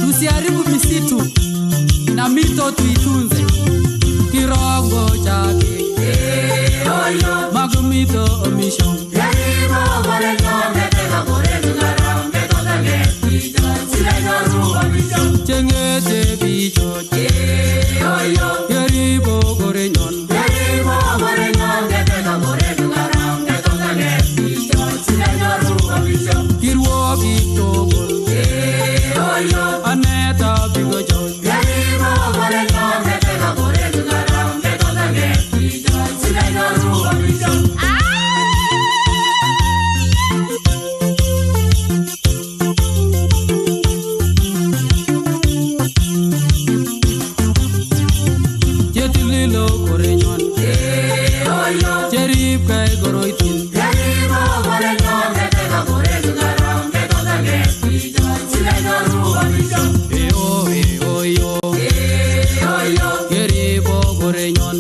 Tusiharibu misitu na mito tuitunze. Kirongo chake magumito omisho. Chengete bicho yeribo korenyon. Kirwogik tugul anetab bigocho. Chetililo korenyon cheribkei koroitin. Eyo eyo yo keribo korenyon.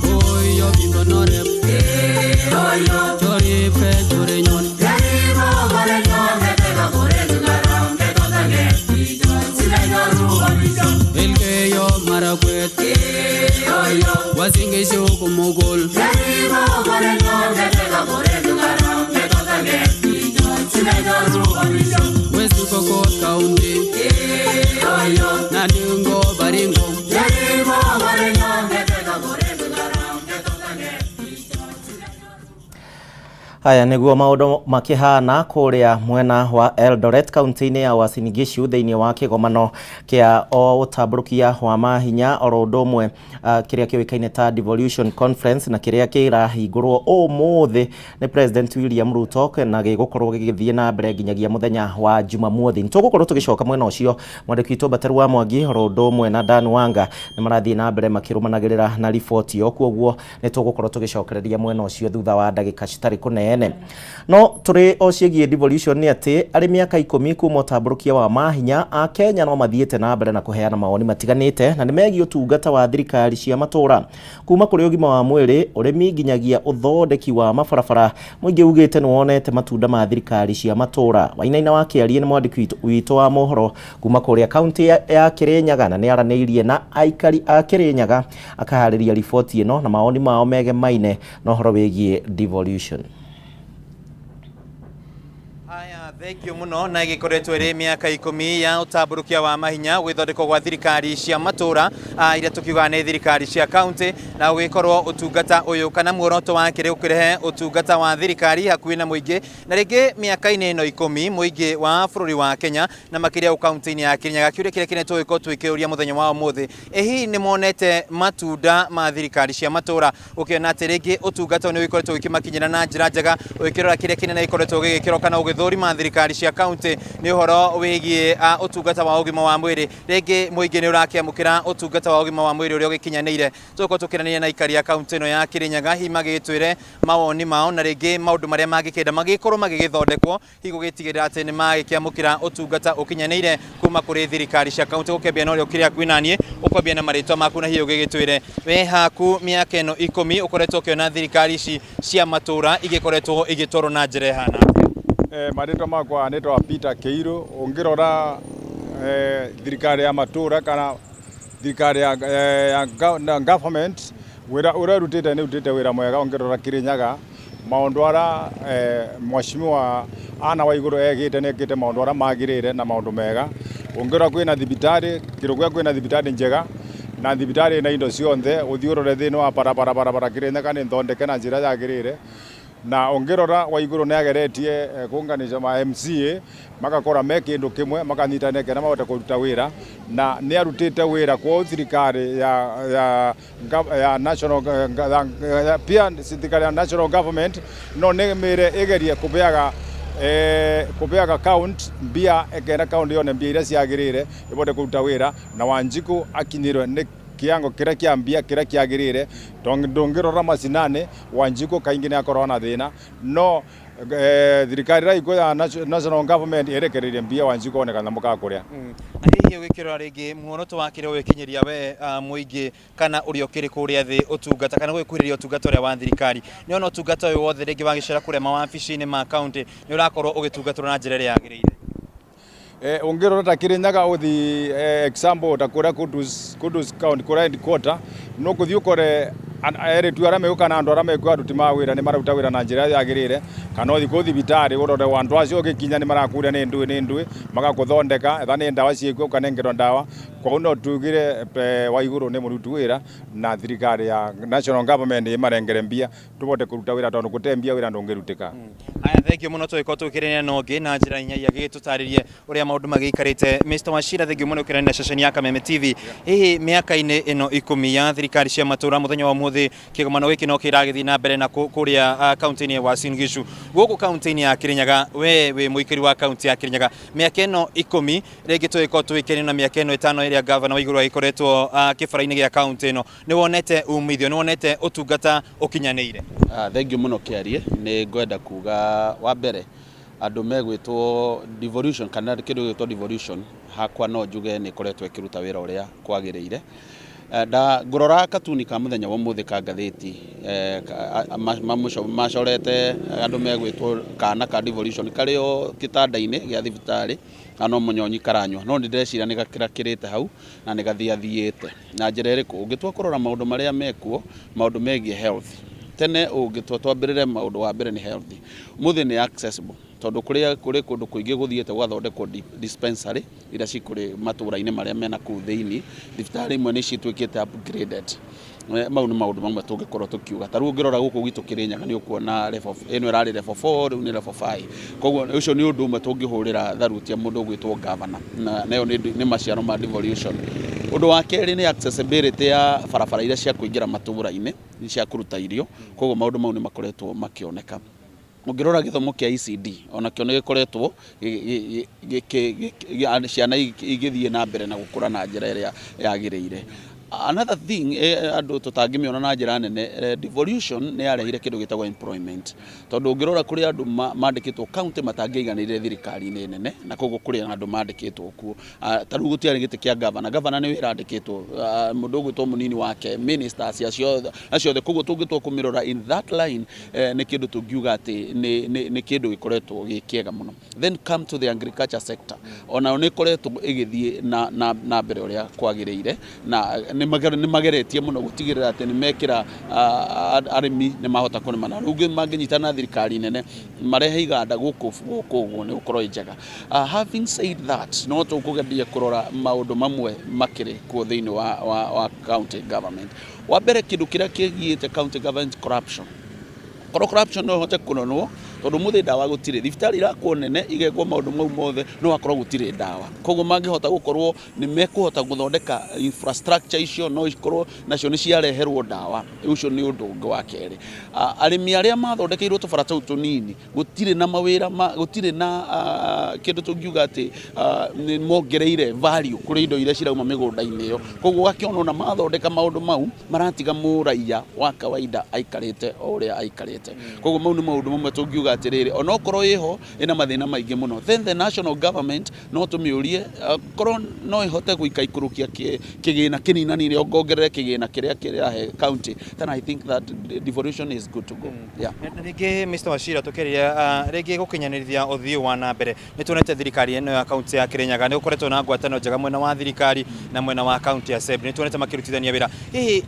Oyo bikonorep choribkei korenyon. Elgeyo Marakwet Uasin Gishu komugul. West Pokot County Nandingo Baringo. Haya niguo maundu makihana kuria mwena wa Eldoret kaunti-inĩ ya Uasin Gishu thĩinĩ wa kĩgomano kĩa ũtambũrũkia wa mahinya oro ũndũ ũmwe kĩrĩa kĩũĩkaine ta Devolution Conference na kĩrĩa kĩrahingũrwo ũmũthĩ nĩ President William Ruto na gĩgũkorwo gĩgĩthiĩ na mbere nginyagia mũthenya wa Jumamothi. Nĩtũgũkorwo tũgĩcoka mwena ũcio mwandĩki witũ Mbateru wa Mwangi oro ũndũ ũmwe na Dan Wanga nĩ marathiĩ na mbere makĩrũmanagĩrĩra na riboti ĩyo, koguo nĩtũgũkorwo tũgĩcokereria mwena ũcio thutha wa ndagĩka citarĩ kũnene. No tũrĩ o ciĩgiĩ devolution nĩ atĩ arĩ mĩaka 10 kuma ũtambũrũkia wa mahinya a Kenya no mathiĩte na mbere na kũheana mawoni matiganĩte na nĩ megiĩ ũtungata wa thirikari cia matũra kuma kũrĩ ũgima wa mwĩrĩ, ũrĩmi nginyagia ũthondeki wa mabarabara. Mũingĩ ugĩte nĩ wonete matunda ma thirikari cia matũra. Wainaina wa Kĩarie nĩ mwandĩki witũ wa mohoro kuma kũrĩa kaunti ya Kĩrĩnyaga na nĩ aranĩirie na aikari a Kĩrĩnyaga akaharĩria riboti ĩno na mawoni mao megemaine na ũhoro wĩgiĩ devolution. Haya, thengio muno na igikoretwo iri miaka 10 ya utamburukia wa mahinya gwithondekwo gwa thirikari cia matura iria tukiugaga ni thirikari cia kaunti na ugikorwo utungata uyu kana muoroto wakire ukirehe utungata wa thirikari hakuhi na muingi na ringi miaka-ini ino 10 muingi wa bururi wa Kenya na makiria kaunti-ini ya Kirinyaga kiuria kiria kinene tugikorwo twikiuria muthenya wa umuthi hihi ni monete matunda ma thirikari cia matura ukiona ati ringi utungata ni ugikoretwo ukimakinyira na njira njega ukirora kiria kinene gikoretwo gigikirwo kana ugithũrima thirikari cia kaunti ni uhoro wigie utungata wa ugima wa mwiri ringi muingi ni urakiamukira utungata wa ugima wa mwiri uria ugikinyaniire tuko tukirania na ikari ya kaunti ino ya Kirinyaga hihi magitwire mawoni mao na ringi maundu maria mangikenda magikorwo magigithondekwo hihi gugitigirira ati ni magikiamukira utungata ukinyaniire kuma kuri thirikari cia kaunti gukiambia na uria ukiria kwinanie ukwambia na maritwa maku na hihi ugigitwire we haku miaka ino 10 ukoretwo ukiona thirikari ici cia matura igikoretwo igitwarwo na njira ihana. Marĩtwa makwa nĩtwa Peter Keiru. Ũngĩrora thirikari ya matura kana thirikari ya government wĩra ũrĩa ĩrutĩte nĩ ĩrutĩte wĩra mwega. Ũngĩrora Kirinyaga maũndũ arĩa mheshimiwa Anna Waiguru egĩte nĩ ekĩte maũndũ arĩa magĩrĩire na maũndũ mega. Ũngĩrora kwĩna thibitarĩ Kĩrũgũya, kwĩna thibitarĩ njega na thibitarĩ ĩna indo ciothe. Ũthiĩ ũrore thĩinĩ wa barabara barabara Kirinyaga nĩ thondeke na njĩra yagĩrĩire na ũngĩrora Waiguru nĩ ageretie kũnganisha ma MCA magakora me kĩndũ kĩmwe makanyitanĩra kenda mahote kũruta wĩra na nĩ arutĩte wĩra kwa thirikari ya national ya, pia thirikari ya national government no nĩ mĩre ĩgerie kũbeaga Kubeaga county mbia ekenda county yone mbia iria ciagirire ibote kuruta wira na Wanjiku akinyirwe ni kiango kiria kia mbia kiria kiagirire. Ndungirora macinani, Wanjiku kaingi ni akorwo na thina no thirikari ira ikuo ya national government irekereirie mbia Wanjiku one kanyamũ ka kuria. Na hihi ũgĩkĩrora rĩngĩ muoroto wa kĩrĩa ũgĩkinyĩria we mũingĩ kana ũrĩa ũkĩrĩ kũrĩa thĩ ũtungata kana gũgĩkuhĩrĩria ũtungata ũrĩa wa thirikari, nĩ ona ũtungata ũyũ wothe rĩngĩ wagĩcera kũrĩa mawabici-inĩ ma kaunti nĩ ũrakorwo ũgĩtungatĩrwo na njĩra ĩrĩa yagĩrĩire? Ungirora ta Kirinyaga uthi example ta kuria Kudus county kuria headquarter no kuthi ukore eritu aria mekuo kana andu aria mekuo aruti ma wira ni mararuta wira na njira yagirire, kana uthi kuu thibitari urore andu acio ugikinya ni marakuria ni ndui ni ndui magakuthondeka, etha ni ndawa ciikuo ukanengerwo ndawa. Koguo no tugire wa iguru ni muruti wira na thirikari ya national government imarengere mbia tubote kuruta wira tondu gute mbia wira ndungirutika. Aya, thengiũ mũno. Tũgĩkorwo tũkĩrania na ũngĩ na njĩra nyaia agĩgĩtũtarĩrie ũrĩa maũndũ magĩikarĩte. Mr. Wachira, thengiũ mũno ũkĩrania na ceceni ya Kameme TV. Hihi mĩaka-inĩ ĩno 10 ya thirikari cia matũra, mũthenya wa ũmũthĩ kĩgomano gĩkĩ no kĩragĩthiĩ na mbere na kũrĩa kaunti-inĩ ya Uasin Gishu, gũkũ kaunti-inĩ ya Kirinyaga, we wĩ mũikari wa kaunti ya Kirinyaga, mĩaka ĩno 10 rĩngĩ tũgĩkorwo tũgĩkenio na mĩaka ĩno 5 ĩrĩa gavana wa igũrũ agĩkoretwo kĩbara-inĩ gĩa kaunti ĩno, nĩ wonete umithio, nĩ wonete ũtungata ũkinyanĩire? Thengiũ mũno kĩarie. Nĩ ngwenda kuga wa mbere andũ megwĩtwo devolution kana kĩndũ gĩgwĩtwo devolution, hakwa no njuge nĩ ĩkoretwo ĩkĩruta wĩra ũrĩa kwagĩrĩire. Nda ngũrora katuni ka mũthenya wa ũmũthĩ ka ngathĩti macorete andũ megwĩtwo kana ka devolution karĩ o gĩtanda-inĩ gĩa thibitarĩ na no mũnyonyi karanyua, no nĩ ndĩreciria nĩ gakĩrakĩrĩte hau na nĩ gathiathiĩte na njĩra ĩrĩkũ. Ũngĩtua kũrora maũndũ marĩa mekuo, maũndũ megiĩ health, tene ũngĩtua twambĩrĩre maũndũ wa mbere nĩ health, ũmũthĩ nĩ accessible tondũ kũrĩa kũrĩ kũndũ kũingĩ gũthiĩte gũgathondekwo dispensary iria cikũrĩ matũra-inĩ marĩa mena kũu thĩinĩ, thibitarĩ imwe nĩ cituĩkĩte upgraded. Mau nĩ maũndũ mamwe tũngĩkorwo tũkiuga. Ta rĩu ũngĩrora gũkũ gwitũ Kĩrĩnyaga nĩ ũkuona level ĩno ĩrarĩ level 4, rĩu nĩ level 5. Koguo ũcio nĩ ũndũ ũmwe tũngĩhũrĩra tharuti mũndũ ũgwĩtwo governor na nayo nĩ maciaro ma devolution. Ũndũ wa kerĩ nĩ accessibility ya barabara iria cia kũingĩra matũra-inĩ cia kũruta irio. Koguo maũndũ mau nĩ makoretwo makĩoneka. Ũngĩrora gĩthomo kĩa ECD, onakĩo nĩ gĩkoretwo ciana igĩthiĩ na mbere na gũkũra na njĩra ĩrĩa yagĩrĩire. Another thing andũ tũtangĩmĩona na njĩra nene, devolution nĩ yarehire kĩndũ gĩtagwo employment, tondũ ũngĩrora kũrĩ andũ mandĩkĩtwo county matangĩaiganĩire thirikari-inĩ nene na koguo kũrĩ andũ mandĩkĩtwo kuo. Ta rĩu gũtiarĩ gĩtĩ kĩa governor, governor nĩ wĩra andĩkĩtwo, mũndũ ũgwĩtwo mũnini wake, ministers acio acio othe. Koguo tũngĩtua kũmĩrora in that line, nĩ kĩndũ tũngiuga atĩ nĩ kĩndũ gĩkoretwo gĩ kĩega mũno. Then come to the agriculture sector, onayo nĩ ĩkoretwo ĩgĩthiĩ na mbere ũrĩa kwagĩrĩire na nĩ mageretie mũno gũtigĩrĩra atĩ nĩ mekĩra arĩmi nĩ mahota kũrĩma, na rĩu mangĩnyitana na thirikari nene marehe iganda gũkũ gũkũ ũguo nĩ gũkorwo ĩ njega. Having said that, no tũkũgeria kũrora maũndũ mamwe makĩrĩ kuo thĩinĩ wa county government. Wa mbere, kĩndũ kĩrĩa kĩgiĩte county government, corruption. Korwo corruption no ĩhote kũnonwo, tondũ mũthĩ ndawa gũtirĩ, thibitarĩ irakwo nene igekwo maũndũ mau mothe no akorwo gũtirĩ ndawa. Koguo mangĩhota gũkorwo nĩ mekũhota gũthondeka infrastructure icio, no ikorwo nacio nĩ ciareherwo ndawa. Ũcio nĩ ũndũ ũngĩ wa kerĩ. Arĩmi arĩa mathondekeirwo tũbara tũu tũnini, gũtirĩ na mawĩra ma, gũtirĩ na kĩndũ tũngiuga atĩ nĩ mongereire value kũrĩ indo iria cirauma mĩgũnda-inĩ ĩyo. Koguo ũgakĩona ona mathondeka maũndũ mau maratiga mũraiya wa kawaida aikarĩte o ũrĩa aikarĩte. Koguo mau nĩ maũndũ mamwe tũngiuga atĩrĩrĩ, onokorwo ĩho ĩna mathĩna maingĩ mũno, then the national government no tũmĩũrie korwo no ĩhote gũikaikũrũkia kĩgĩna kĩninanire ongongerere kĩgĩna kĩrĩa kĩrahe county, then I think that devolution is good to go, yeah. Na rĩngĩ Mr. Wachira, tũkĩaria rĩngĩ gũkinyanĩrithia ũthii wa na mbere, nĩ tuonete thirikari ĩno ya kaunti ya Kirinyaga nĩ gũkoretwo na ngwatanĩro njega mwena wa thirikari na mwena wa kaunti assembly, nĩ tuonete makĩrutithania wĩra. Hihi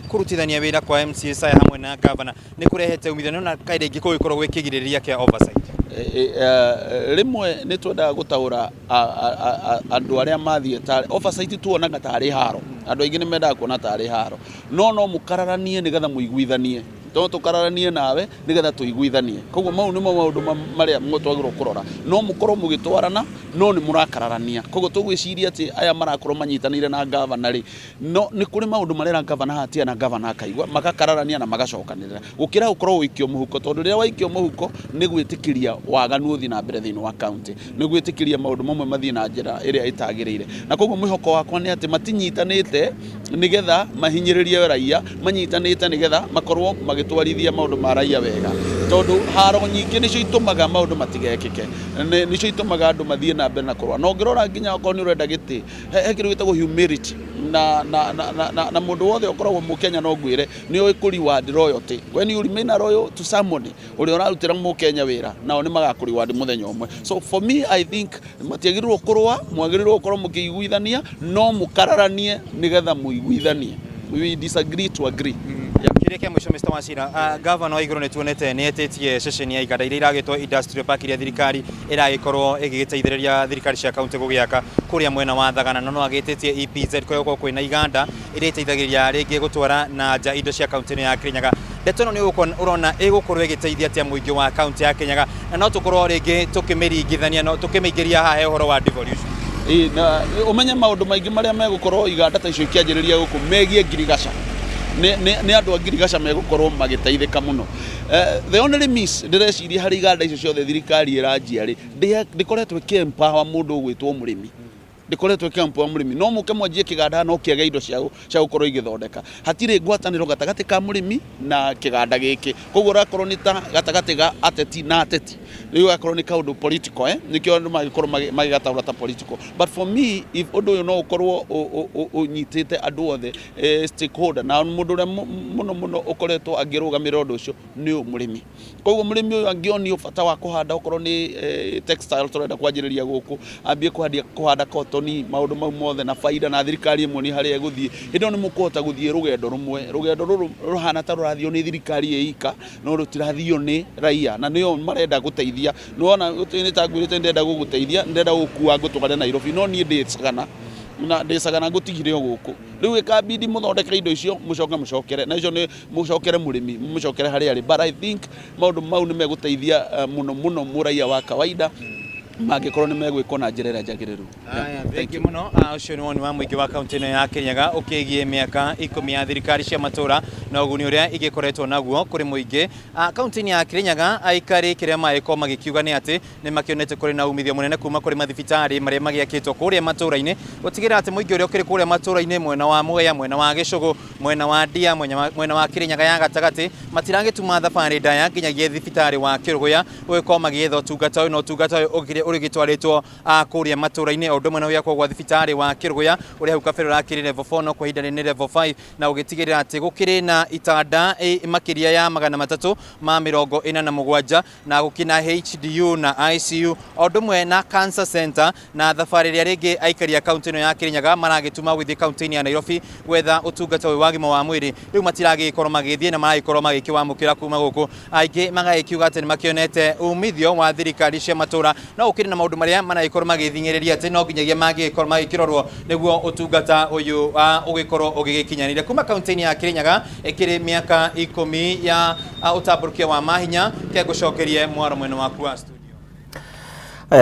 kũrutithania wĩra kwa MCA aya hamwe na governor nĩ kũrehete umithio nĩ ona kaĩ rĩngĩ kũgĩkorwo gwĩ kĩgirĩrĩria kĩa oversight? Rĩmwe nĩ twendaga gũtaũra andũ arĩa mathiĩ ta oversight tuonaga tarĩ haro, andũ aingĩ nĩ mendaga kuona tarĩ haro, no mũkararanie nĩgetha mũiguithanie. No tũkararanie nawe nĩgetha tũiguithanie. Koguo mau nĩmo maũndũ marĩa twagĩrĩirwo kũrora. No mũkorwo mũgĩtwarana no nĩ mũrakararania. Koguo tũgwĩciria atĩ aya marakorwo manyitanĩire na ngavana rĩ, no nĩ kũrĩ maũndũ marera ngavana hatia na ngavana akaigua, magakararania na magacokanĩrĩra. Gũkĩra gũkorwo gũikio mũhuko, tondũ rĩrĩa waikio mũhuko nĩ gwĩtĩkĩria waganu ũthiĩ na mbere thĩinĩ wa county, nĩ gwĩtĩkĩria maũndũ mamwe mathiĩ na njĩra ĩrĩa ĩtagĩrĩire. Na koguo mwĩhoko wakwa nĩ atĩ matinyitanĩte nĩgetha mahinyĩrĩrie raia, manyitanĩte nĩgetha makorwo magĩtwarithia maũndũ ma raia wega. Tondũ haro nyingĩ nĩcio itũmaga maũndũ matigekĩke, nĩcio itũmaga andũ mathiĩ na mbere na kũrũa. Na ũngĩrora nginya okorwo nĩ ũrenda gĩtĩ, he kĩndũ gĩtagwo humility na mũndũ wothe ũkoragwo mũkenya no ngwĩre nĩ ũĩ kũ reward loyalty. When you remain a loyal to somebody, ũrĩa ũrarutĩra mũkenya wĩra, nao nĩ magakũ reward mũthenya ũmwe. So for me I think matiagĩrĩirwo kũrũa, mwagĩrĩirwo gũkorwo mũkĩiguithania, no mũkararanie nĩgetha mũiguithanie. We disagree to agree. Yeah. Kĩrĩa kĩa mũico Mr. Wachira, gavana wa igũrũ nĩ tuonete nĩ etĩtie ceceni ya iganda iria iragĩtwo industrial park iria thirikari ĩragĩkorwo ĩgĩgĩteithĩrĩria thirikari cia kaunti gũgĩaka kũrĩa mwena wa Thagana, na no agĩtĩtie EPZ kũrĩa gũkoragwo kwĩna iganda iria iteithagĩrĩria rĩngĩ gũtwara na nja indo cia kaunti ĩno ya Kirinyaga. Ndeto ĩno nĩ ũrona ĩgũkorwo ĩgĩteithia atĩa mũingĩ wa kaunti ya Kirinyaga, na no tũkorwo rĩngĩ tũkĩmĩringithania, no tũkĩmĩingĩria haha he ũhoro wa devolution? Ĩĩ, na ũmenye maũndũ maingĩ marĩa megũkorwo iganda ta icio ikĩanjĩrĩria gũkũ megiĩ ngirigaca nĩ andũ a ngirigaca megũkorwo magĩteithĩka mũno. The only miss ndĩreciria harĩ iganda icio ciothe thirikari ĩranjia rĩ, ndĩkoretwo ĩkĩ empower mũndũ ũgwĩtwo mũrĩmi. Ndĩkoretwo ĩkĩ empower mũrĩmi. No mũke mwanjie kĩganda no kĩage indo cia gũkorwo igĩthondeka. Hatirĩ ngwatanĩro gatagatĩ ka mũrĩmi na kĩganda gĩkĩ. Koguo ũrakorwo nĩ ta gatagatĩ ga ateti na ateti. Rĩu ũgakorwo nĩ kaũndũ political, eh? Nĩkĩo andũ magĩkorwo magĩgataũra ta political. But for me, if ũndũ ũyũ no ũkorwo ũnyitĩte andũ othe, stakeholder, na mũndũ ũrĩa mũno mũno ũkoretwo angĩrũgamĩrĩra ũndũ ũcio nĩ ũyũ mũrĩmi. Koguo mũrĩmi ũyũ angĩonio bata wa kũhanda okorwo nĩ textile tũrenda kwanjĩrĩria gũkũ, ambie kũhanda cotton, maũndũ mau mothe na baida, na thirikari ĩmuonie harĩa ĩgũthiĩ, hĩndĩ ĩyo nĩ mũkũhota gũthiĩ rũgendo rũmwe. Rũgendo rũrũ rũhana ta rũrathio nĩ thirikari ĩ ika, no rũtirathio nĩ raia, na nĩo marenda gũteithia. Nĩwona nĩ ta ngwĩrĩte ndĩrenda gũgũteithia, ndĩrenda gũgũkua ngũtware Nairobi, no niĩ ndĩ Sagana, na ndĩ Sagana ngũtigire o gũkũ. Rĩu ĩkabidi mũthondeke indo icio, mũcoke mũcokere, na icio nĩ mũcokere mũrĩmi, mũcokere harĩa arĩ. But I think maũndũ mau nĩ megũteithia mũno mũno mũraia wa kawaida mangĩkorwo nĩ megwĩkwo na njĩra ĩrĩa njagĩrĩru. Thank you mũno. Ũcio nĩ woni wa mũingĩ wa kaunti ĩno ya Kirinyaga ũkĩgiĩ mĩaka 10 ya thirikari cia matũra na ũguni ũrĩa igĩkoretwo naguo kũrĩ mũingĩ. Kaunti-inĩ ya Kirinyaga aikari kĩrĩa magĩkorwo magĩkiuga nĩ atĩ nĩ makĩonete kũrĩ na umithio mũnene kuma kũrĩ mathibitarĩ marĩa magĩakĩtwo kũrĩa matũra-inĩ, gũtigĩrĩra atĩ mũingĩ ũrĩa ũkĩrĩ kũrĩa matũra-inĩ mwena wa Mwea, mwena wa Gĩcũgũ, mwena wa Ndia, mwena wa Kirinyaga ya gatagatĩ matiragĩtuma thabarĩ ndaya nginyagia thibitarĩ wa Kĩrũgũya gũgĩkorwo magĩetha ũtungata ũyũ, na ũtungata ũyũ ũrĩgĩtwarĩtwo kũrĩa matũra-inĩ o ũndũ ũmwe na gwakwo gwa thibitarĩ wa Kĩrũgũya ũrĩa hau kabere ũrakĩrĩ level 4 no kwa ihinda rĩrĩ nĩ level 5, na ũgĩtigĩrĩra atĩ gũkĩrĩ na itanda makĩria ya 347 na gũkĩna HDU na ICU o ũndũ ũmwe na Cancer Center, na thabarĩ ĩrĩa rĩngĩ aikari a kaunti ĩno ya Kirinyaga maragĩtuma gũthiĩ kaunti-inĩ ya Nairobi gwetha ũtungata ũyũ wa ũgima wa mwĩrĩ, rĩu matiragĩkorwo magĩthiĩ na maragĩkorwo magĩkĩwamũkĩra kuma gũkũ. Aingĩ magagĩkiuga atĩ nĩ makĩonete umithio wa thirikari cia matũra, no gũkĩrĩ na maũndũ marĩa maragĩkorwo magĩthing'ĩrĩria atĩ no nginyagia mangĩgĩkorwo magĩkĩrorwo nĩguo ũtungata ũyũ ũgĩkorwo ũgĩgĩkinyanĩria. Kuma kaunti-inĩ ya Kirinyaga ĩkĩrĩ mĩaka 10 ya ũtambũrũkia wa mahinya, kengũcokerie mwaro mwena waku wa studio.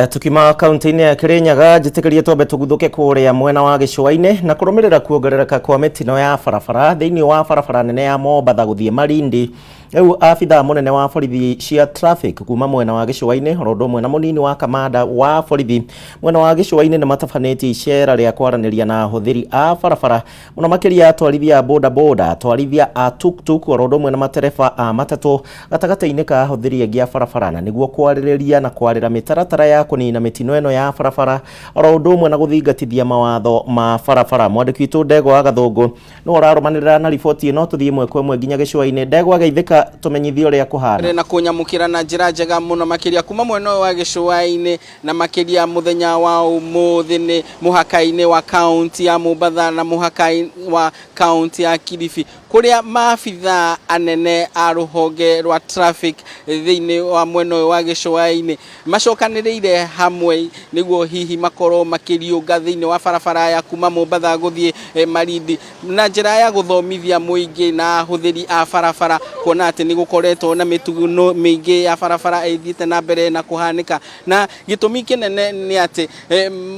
Tukima kaunti-inĩ ya Kirinyaga, njĩtĩkĩrie twambe tũguthũke kũrĩa mwena wa gĩcũa-inĩ na kũrũmĩrĩra kuongerereka kwa mĩtino ya barabara thĩinĩ wa barabara nene ya Mombatha gũthiĩ Malindi. Rĩu abithaa mũnene wa borithi cia traffic kuma mwena wa gĩcũa-inĩ oro ũndũ ũmwe na mũnini wa kamanda wa borithi mwena wa gĩcũa-inĩ nĩ matabanĩtie icera rĩa kwaranĩria na ahũthĩri a barabara mũno makĩria atwarithia a boda boda, atwarithia a tuktuk oro ũndũ ũmwe na matereba a matatũ gatagatĩ-inĩ ka ahũthĩri aingĩ a barabara, na nĩguo kwarĩrĩria na kwarĩra mĩtaratara ya kũnina mĩtino ĩno ya barabara oro ũndũ ũmwe na gũthingatithia mawatho ma barabara. Mwandĩki witũ Ndegwa wa Gathũngũ nĩwe ũrarũmanĩrĩra na riboti ĩno, tũthiĩ ĩmwe kwa ĩmwe nginya gĩcũa-inĩ. Ndegwa geithĩka, tũmenyithie ũrĩa kũhana. Na kũnyamũkĩra na njĩra njega mũno makĩria kuma mwena ũyũ wa gĩcũa-inĩ, na makĩria mũthenya wa ũmũthĩ nĩ mũhaka-inĩ wa kaunti ya Mombatha na mũhaka wa kaunti ya Kilifi, kũrĩa maabithaa anene a rũhonge rwa traffic thĩinĩ wa mwena ũyũ wa gĩcũa-inĩ macokanĩrĩire hamwe Nĩguo hihi makorwo makĩriũnga thĩinĩ wa barabara ya kuma Mombatha gũthiĩ Malindi na njĩra ya gũthomithia mũingĩ na ahũthĩri a barabara, kuona atĩ nĩ gũkoretwo na mĩtino mĩingĩ ya barabara ĩthiĩte na mbere na kũhanĩka. Na gĩtũmi kĩnene nĩ atĩ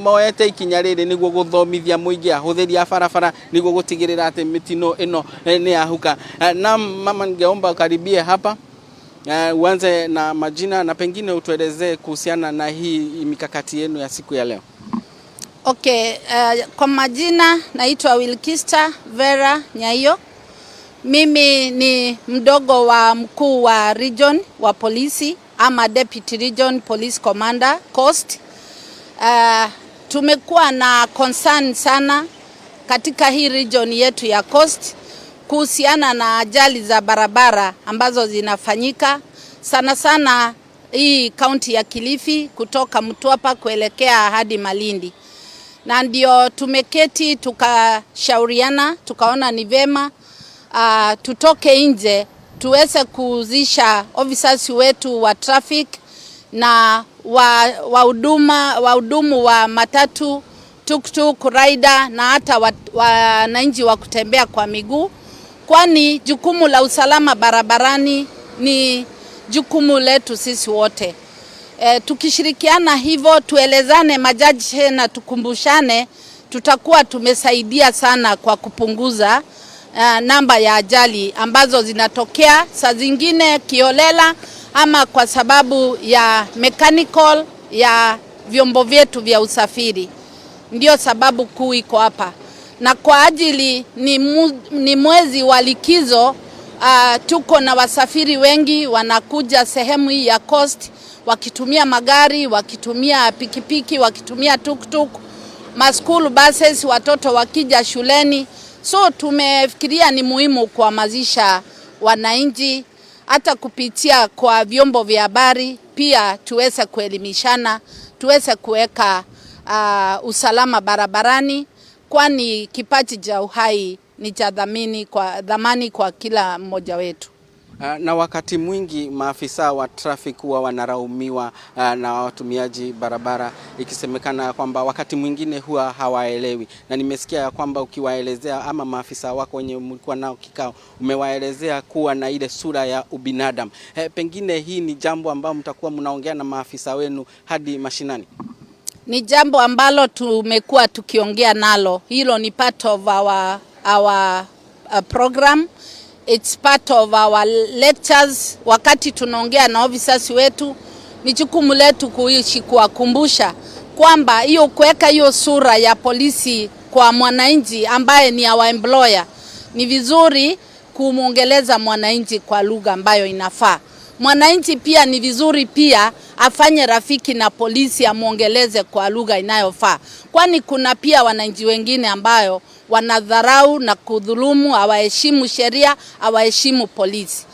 moete ikinya rĩrĩ nĩguo gũthomithia mũingĩ, ahũthĩri a barabara, nĩguo gũtigĩrĩra atĩ mĩtino ĩno nĩ yahuka. Na mama, ningeomba ukaribie hapa, uanze na majina na pengine utuelezee kuhusiana na hii mikakati yenu ya siku ya leo. Okay, kwa majina naitwa Wilkista Vera Nyaiyo. Mimi ni mdogo wa mkuu wa region wa polisi ama Deputy Region Police Commander Coast. Tumekuwa na concern sana katika hii region yetu ya Coast kuhusiana na ajali za barabara ambazo zinafanyika sana sana hii kaunti ya Kilifi kutoka Mtwapa kuelekea hadi Malindi, na ndio tumeketi tukashauriana, tukaona ni vema tutoke nje tuweze kuhusisha officers wetu wa traffic na wahudumu wa matatu, tuktuk rider na hata wananchi wa kutembea kwa miguu, kwani jukumu la usalama barabarani ni jukumu letu sisi wote. Tukishirikiana hivyo, tuelezane majaji na tukumbushane, tutakuwa tumesaidia sana kwa kupunguza namba ya ajali ambazo zinatokea saa zingine kiholela ama kwa sababu ya mechanical ya vyombo vyetu vya usafiri. Ndio sababu kuu iko hapa, na kwa ajili ni mwezi wa likizo, tuko na wasafiri wengi wanakuja sehemu hii ya Coast wakitumia magari, wakitumia pikipiki, wakitumia tuktuk, ma school buses, watoto wakija shuleni. So tumefikiria ni muhimu kuhamasisha wananchi hata kupitia kwa vyombo vya habari, pia tuweze kuelimishana, tuweze kuweka usalama barabarani, kwani kipaji cha uhai ni cha dhamani kwa kila mmoja wetu. Na wakati mwingi maafisa wa traffic huwa wanalaumiwa na watumiaji barabara, ikisemekana kwamba wakati mwingine huwa hawaelewi, na nimesikia ya kwamba ukiwaelezea ama maafisa wako wenye mlikuwa nao kikao umewaelezea kuwa na ile sura ya ubinadamu. Pengine hii ni jambo ambalo mtakuwa mnaongea na maafisa wenu hadi mashinani? Ni jambo ambalo tumekuwa tukiongea nalo, hilo ni part of our program. It's part of our lectures. Wakati tunaongea na officers wetu, ni jukumu letu kuishi kuwakumbusha kwamba hiyo kuweka hiyo sura ya polisi kwa mwananchi ambaye ni our employer, ni vizuri kumwongeleza mwananchi kwa lugha ambayo inafaa. Mwananchi pia ni vizuri pia afanye rafiki na polisi, amwongeleze kwa lugha inayofaa, kwani kuna pia wananchi wengine ambayo wanadharau na kudhulumu, hawaheshimu sheria, hawaheshimu polisi,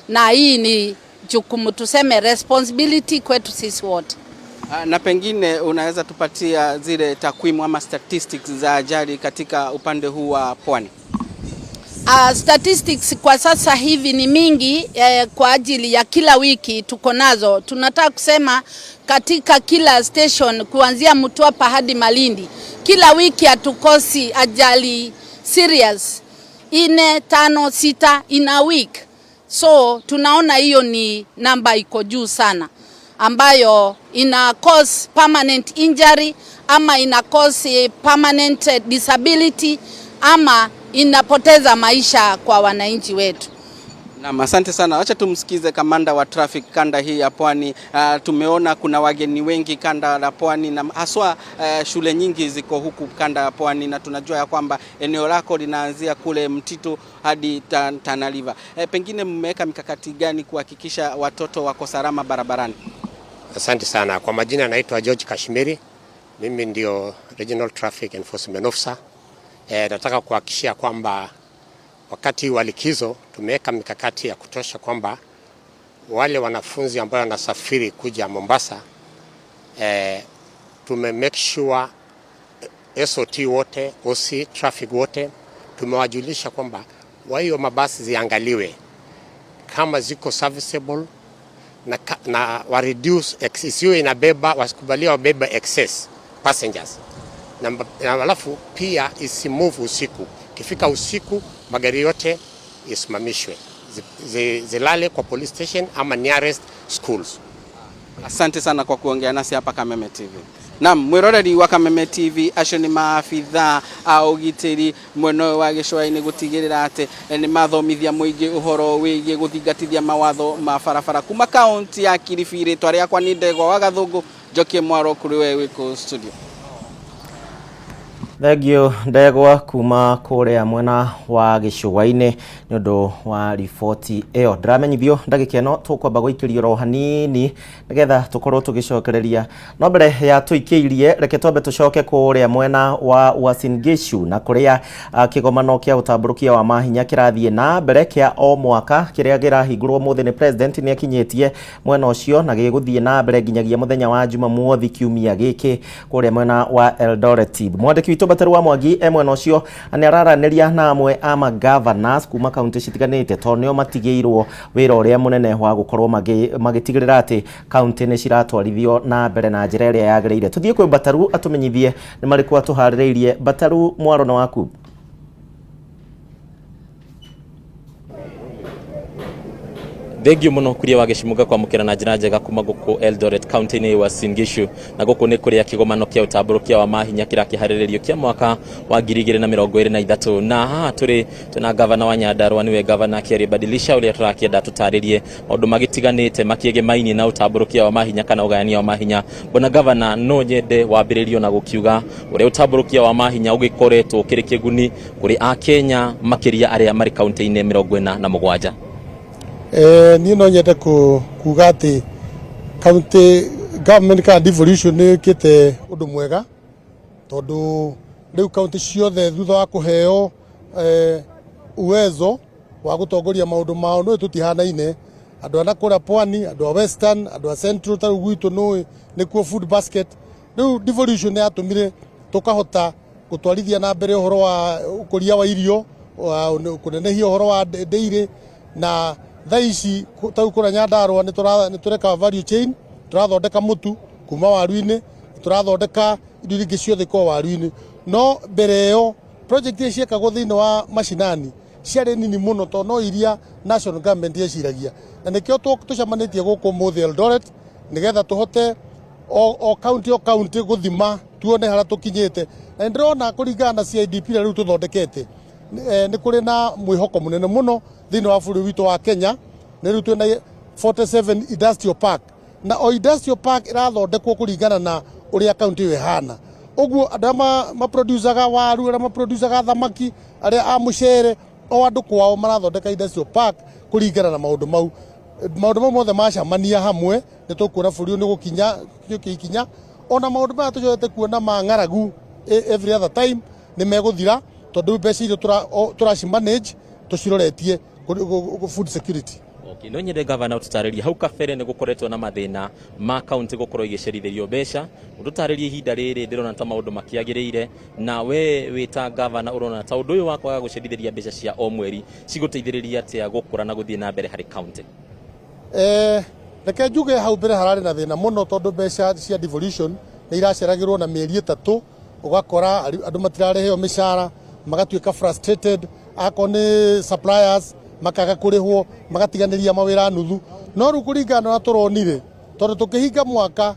na hii ni jukumu, tuseme responsibility kwetu sisi wote. Na pengine unaweza tupatia zile takwimu ama statistics za ajali katika upande huu wa pwani? Statistics kwa sasa hivi ni mingi, kwa ajili ya kila wiki tuko nazo. Tunataka kusema katika kila station kuanzia Mtwapa hadi Malindi, kila wiki hatukosi ajali serious ine, tano, sita in a week. So tunaona hiyo ni namba iko juu sana ambayo ina cause permanent injury ama ina cause permanent disability ama inapoteza maisha kwa wananchi wetu. Naam, asante sana. Acha tumsikize kamanda wa traffic kanda hii ya Pwani. Tumeona kuna wageni wengi kanda la Pwani na haswa shule nyingi ziko huku kanda ya Pwani na tunajua ya kwamba eneo lako linaanzia kule Mtito hadi Tana River. Pengine mmeweka mikakati gani kuhakikisha watoto wako salama barabarani? Asante sana. Kwa majina naitwa George Kashmiri. Mimi ndio Regional Traffic Enforcement Officer. Nataka kuhakikishia kwamba wakati wa likizo tumeweka mikakati ya kutosha kwamba wale wanafunzi ambao wanasafiri kuja Mombasa, tume make sure SOT wote, OC traffic wote tumewajulisha kwamba wa hiyo mabasi ziangaliwe kama ziko serviceable. na wa reduce isiwe inabeba, wasikubalia wabeba excess passengers na alafu pia isimove usiku. Ikifika usiku magari yote isimamishwe, zilale kwa police station ama nearest schools. Asante sana kwa kuongea nasi hapa Kameme TV. Naam, mwiroreri wa Kameme TV, acio nĩ maabithaa a ũgitĩri mwena ũyũ wa gĩcũa-inĩ gũtigĩrĩra atĩ nĩ mathomithia mũingĩ ũhoro wĩgiĩ gũthingatithia mawatho ma barabara kuma kaunti ya Kilifi. Rĩtwa rĩakwa nĩ Ndegwa wa Gathũngũ, njokie mwaro kũrĩ we wĩ studio. Thengiũ Ndegwa kuma kũrĩa mwena wa gĩcũa-inĩ nĩ ũndũ wa riboti ĩyo. Ndĩramenyithio ndagĩka ĩno tũkwamba gũikĩrio ro hanini nĩgetha tũkorwo tũgĩcokereria, no mbere ya tũikĩirie reke twambe tũcoke kũrĩa mwena wa Uasin Gishu na kũrĩa kĩgomano kĩa ũtambũrũkia wa mahinya kĩrathiĩ na mbere kĩa o mwaka kĩrĩa kĩrahingũrwo ũmũthĩ nĩ president. Nĩ akinyĩtie mwena ũcio na gĩgũthiĩ na mbere nginyagia mũthenya wa Jumamothi kiumia gĩkĩ kũrĩa mwena wa Eldoret. Mwandĩki witũ Mbateru wa Mwangi e mwena ũcio nĩ araranĩria na amwe a magovernors kuma kaunti citiganĩte tondũ nĩo matigĩirwo wĩra ũrĩa mũnene wa gũkorwo magĩtigĩrĩra atĩ kaunti nĩ ciratwarithio na mbere na njĩra ĩrĩa yagĩrĩire. Tũthiĩ kwĩ Mbataru atũmenyithie nĩ marĩkũ atũharĩrĩirie. Mbataru, mwaro nĩ waku. Thengiũ mũno Kuria wa Gĩcimuga kwamũkĩra na njĩra njega kuma gũkũ Eldoret kaunti-inĩ ya Uasin Gishu, na gũkũ nĩ kũrĩa kĩgomano kĩa ũtambũrũkia wa mahinya kĩrakĩharĩrĩrio kĩa mwaka wa 2023, na haha tũrĩ twĩna gavana wa Nyandarua, nĩwe gavana Kĩarie Badilisha, ũrĩa tũrakĩenda tũtarĩrie maũndũ magĩtiganĩte makĩegemainie na ũtambũrũkia wa mahinya kana ũgayania wa mahinya. Bwana gavana, no nyende wambĩrĩrio na gũkiuga ũrĩa ũtambũrũkia wa mahinya ũgĩkoretwo ũkĩrĩ kĩguni kũrĩ akenya, makĩria arĩa marĩ kaunti-inĩ 47. Niĩ no nyende kuga atĩ county government kana devolution nĩ ĩkĩte ũndũ mwega, tondũ rĩu kaunti ciothe thutha wa kũheo uwezo wa gũtongoria maũndũ mao, nĩ tũtihanaine, andũ a nakũrĩa pwani, andũ a western, andũ a central, ta rĩu gwitũ nũĩ nĩkuo food basket. Rĩu devolution nĩ yatũmire tũkahota gũtwarithia na mbere ũhoro wa ũkũria wa irio, kũnenehia ũhoro wa dairy, na thaa ici ta rĩu kũrĩa Nyandarua nĩ tũreka value chain, tũrathondeka mũtu kuma waru-inĩ, tũrathondeka indo iria ingĩ ciothe ikoragwo waru-inĩ. No mbere ĩyo project iria ciekagwo thĩinĩ wa macinani ciarĩ nini mũno, tondũ no iria national government yeciragia, na nĩkĩo tũcemanĩtie gũkũ ũmũthĩ Eldoret nĩgetha tũhote o county o county gũthima tuone harĩa tũkinyĩte. Na nĩ ndĩrona kũringana na CIDP ĩrĩa rĩu tũthondekete, nĩ kũrĩ na mwĩhoko mũnene mũno thĩinĩ wa bũrũri witũ wa Kenya. Nĩ rĩu twĩna 47 industrial park, na o industrial park ĩrathondekwo kũringana na ũrĩa kaunti ĩyo ĩhana. Ũguo andũ arĩa maproducaga waru, arĩa maproducaga thamaki, arĩa a mũcere, o andũ kwao marathondeka industrial park kũringana na maũndũ mau. Maũndũ mau mothe macamania hamwe, nĩ tũkuona bũrũri ũyũ nĩ gũkinya gũkinyũkia ikinya. Ona maũndũ maya tũcokete kuona ma ng'aragu every other time nĩ megũthira, tondũ rĩu mbeca iria tũraci manage tũciroretie food security. Okay, no nyende gavana ũtũtarĩrie, hau kabere nĩ gũkoretwo na mathĩna ma kaunti gũkorwo igĩcerithĩrio mbeca. Ũtũtarĩrie ihinda rĩrĩ ndĩrona ta maũndũ makĩagĩrĩire, na we wĩ ta gavana ũrona ta ũndũ ũyũ wa kwaga gũcerithĩria mbeca cia o mweri cigũteithĩrĩria atĩa gũkũra na gũthiĩ na mbere harĩ kaunti? Reke njuge hau mbere hararĩ na thĩna mũno, tondũ mbeca cia devolution nĩ iraceragĩrwo na mĩeri 3, ũgakora andũ matirarĩheo mĩcara, magatuĩka frustrated, akorwo nĩ suppliers makaga kũrĩhwo, magatiganĩria mawĩra nuthu. No rĩu kũringana na ũrĩa tũronire, tondũ tũkĩhinga mwaka,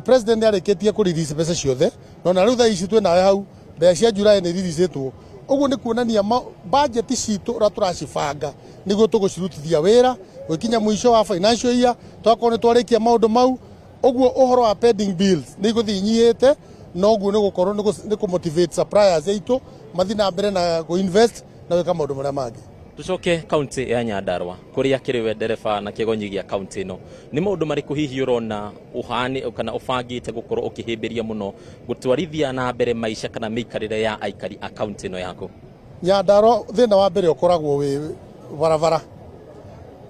president nĩ arĩkĩtie kũ release mbeca ciothe, no na rĩu thaa ici twĩ nawe hau mbeca cia July nĩ releasetwo. Ũguo nĩ kuonania budget citũ ũrĩa tũracibanga nĩguo tũgũcirutithia wĩra gwĩkinya mũico wa financial year, twakorwo nĩ twarĩkia maũndũ mau. Ũguo ũhoro wa pending bills nĩ igũthiĩ inyihĩte, noguo nĩ gũkorwo nĩ kũ motivate suppliers aitũ mathiĩ na mbere na kũ invest na gwĩka maũndũ marĩa mangĩ. Tucoke kaunti ya Nyandarua kũrĩa kĩrĩ we ndereba na kĩgonyi gĩa kaunti ĩno, nĩ maũndũ marĩkũ hihi ũrona ũhani kana ũbangĩte gũkorwo ũkĩhĩmbĩria mũno gũtwarithia na mbere maica kana mĩikarĩre ya aikari a kaunti ĩno yaku? Nyandarua thĩna wa mbere ũkoragwo wĩ barabara,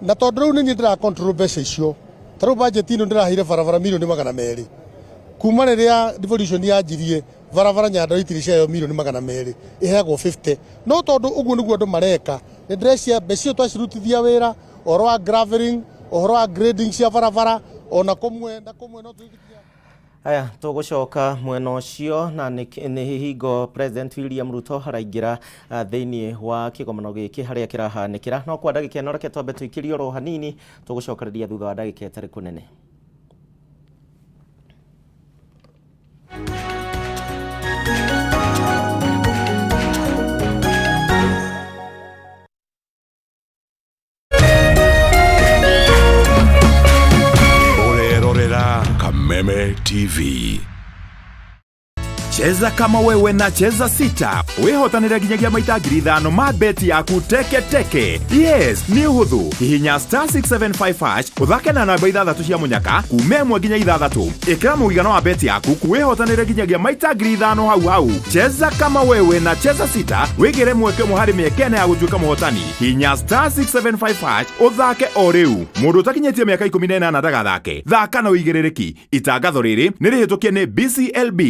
na tondũ rĩu nĩ niĩ ndĩra control mbeca icio, ta rĩu budget ĩno ndĩraheire barabara mirioni 200. Kuma rĩrĩa devolution yanjirie, barabara Nyandarua itirĩ ciaheo mirioni 200, iheagwo 50. No tondũ ũguo nĩguo andũ mareka, nĩ ndĩrecia mbeca icio twacirutithia wĩra ũhoro wa graveling, Ũhoro wa grading cia barabara ona kũmwe na kũmwe no tũthiĩ. Haya, tũgũcoka mwena ũcio na nĩ hingo President William Ruto araingĩra thĩinĩ wa kĩgomano gĩkĩ harĩa kĩrahanĩkĩra. No kwa ndagĩka ĩno reke twambe tũikĩrie oro hanini, tũgũcokereria thutha wa ndagĩka ĩtarĩ kũnene. Ũrerorera Kameme TV. Cheza kama wewe na Cheza Sita wihotanire nginyagia maita 5,000 ma beti yaku teke teke. Yes, nĩ ũhũthũ. Hihinya star 675 hash ũthake na namba 6 cia mũnyaka kuma 1 nginya 6. Ĩkĩra mũigana wa beti yaku wihotanire nginyagia maita 5,000 hau hau. Cheza kama wewe na Cheza Sita wĩgĩre mweke ũmwe harĩ mĩeke ĩna ya gũtuĩka mũhotani. Hihinya star 675 hash ũthake o rĩu. Mũndũ ũtakinyĩtie mĩaka 18 ndagathake. Thaka na ũigĩrĩrĩki. Itangatho rĩrĩ nĩ rĩhĩtũkie nĩ BCLB.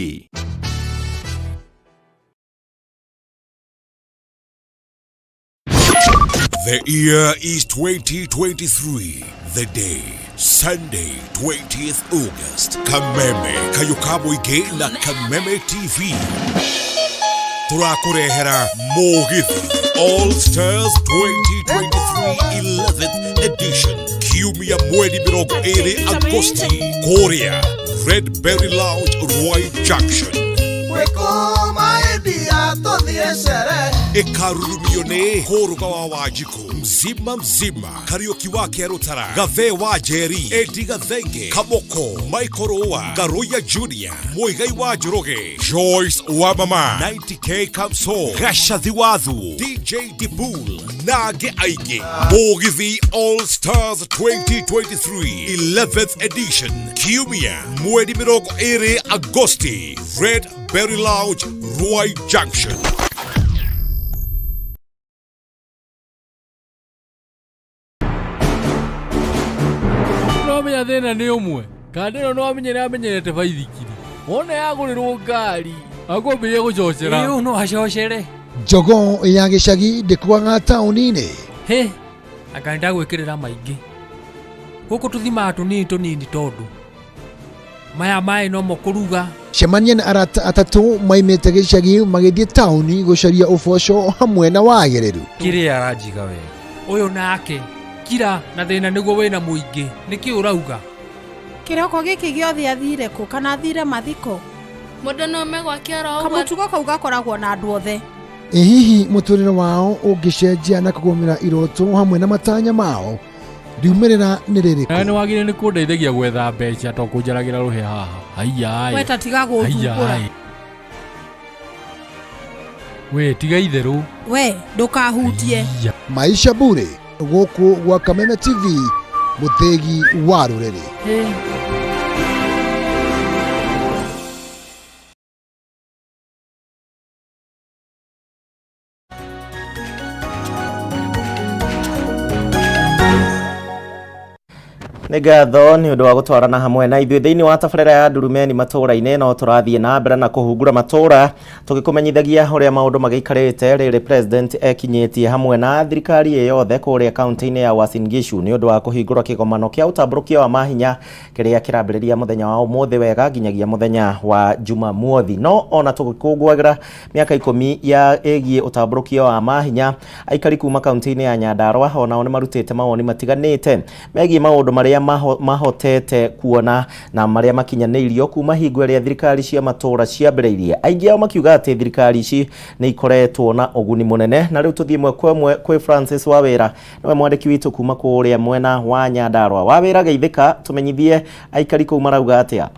The year is 2023. The day, Sunday, 20th August. Kameme, Kayukamuige na Kameme TV. Turakurehera Mugithi All Stars 2023 11th edition. Kiumia mweri 20 Agosti. Korea, Red Berry Lounge, Roy Junction. Ĩkarurumio nĩ kũrũga wa Wanjikũ, mzima mzima, Kariũki wa Kĩarũtara, Gathee wa Njeri, Edi Gathenge, Kamoko, Michael Rũa, Ngaruiya Junior, Muigai wa Njoroge, Joyce wa Mama, 90K Kamso, Gacathi wa Thuo, DJ Dibul na angĩ aingĩ. Mũgithi All Stars 2023 11th edition, Kiumia mweri 20 Agosti, Red Berry Lounge, Ruai Junction. No menya thĩna nĩ ũmwe kanda ĩno no amenyere amenyerete baithikiri wona yagũrĩrwo ngari akwambĩrĩria gũcocera. Ĩĩ, ũyũ no acocere. Jogoo ya gĩcagi ndĩkuaga taũni-inĩ. Hĩ, anga nĩndagwĩkĩrĩra maingĩ. Gũkũ tũthimaga tũnini tũnini tondũ maya maĩ nomo kũruga. Cemania na arata atatũ maimĩte gĩcagi magĩthiĩ taũni gũcaria ũboco hamwe na wagĩrĩru. Kĩrĩa aranjiga wega. Ũyũ nake kira na thĩna nĩguo wĩna mũingĩ. Nĩkĩ ũrauga? Kĩroko gĩkĩ gĩothe athire kũ kana athire mathiko? Mũndũ no ome gwake oro ũguo. Kamũtugo kau gakoragwo na andũ othe. Ĩ hihi mũtũrĩre wao ũngĩcenjia na kũgũmĩra iroto hamwe na matanya mao riumĩrĩra nĩ rĩrĩkũ? Nawe nĩ wagĩrĩire nĩ kũndeithagia gwetha mbeca to kũnjaragĩra rũhĩa haha. Haiya. We ta tiga gũthumbũra. We tiga itherũ. We ndũkahutie. Maisha Bure gũkũ gwa Kameme TV mũthĩgi wa rũrĩrĩ. Nĩ ngatho nĩ ũndũ wa gũtwarana hamwe na ithuĩ thĩinĩ wa tabarĩra ya Ndurumeni matũũra-inĩ. No tũrathiĩ na mbere na kũhungura matũũra tũgĩkũmenyithagia ũrĩa maũndũ magĩikarĩte rĩrĩ President ekinyĩtie hamwe na thirikari ĩ yothe kũrĩa kaunti-inĩ ya Uasin Gishu nĩ ũndũ wa kũhingũra kĩgomano kĩa ũtambũrũkia wa mahinya kĩrĩa kĩrambĩrĩria mũthenya wa ũmũthĩ wega nginyagia mũthenya wa Jumamothi. No ona tũgĩkũngũagĩra mĩaka 10 ya ĩgiĩ ũtambũrũkia wa mahinya, aikari kuma kaunti-inĩ ya Nyandarua onao nĩ marutĩte mawoni matiganĩte megiĩ maũndũ marĩa mahotete kuona na marĩa makinyanĩirio kuma hingo ĩrĩa thirikari cia matũũra ciambĩrĩirie. Aingĩ ao makiuga atĩ thirikari ici nĩ ikoretwo na ũguni mũnene. Na rĩu tũthiĩ ĩmwe kwa ĩmwe kwĩ Francis Wawĩra, nĩwe mwandĩki witũ kuma kũrĩa mwena wa Nyandarua. Wawĩra, geithĩka, tũmenyithie aikari kũu marauga atĩa.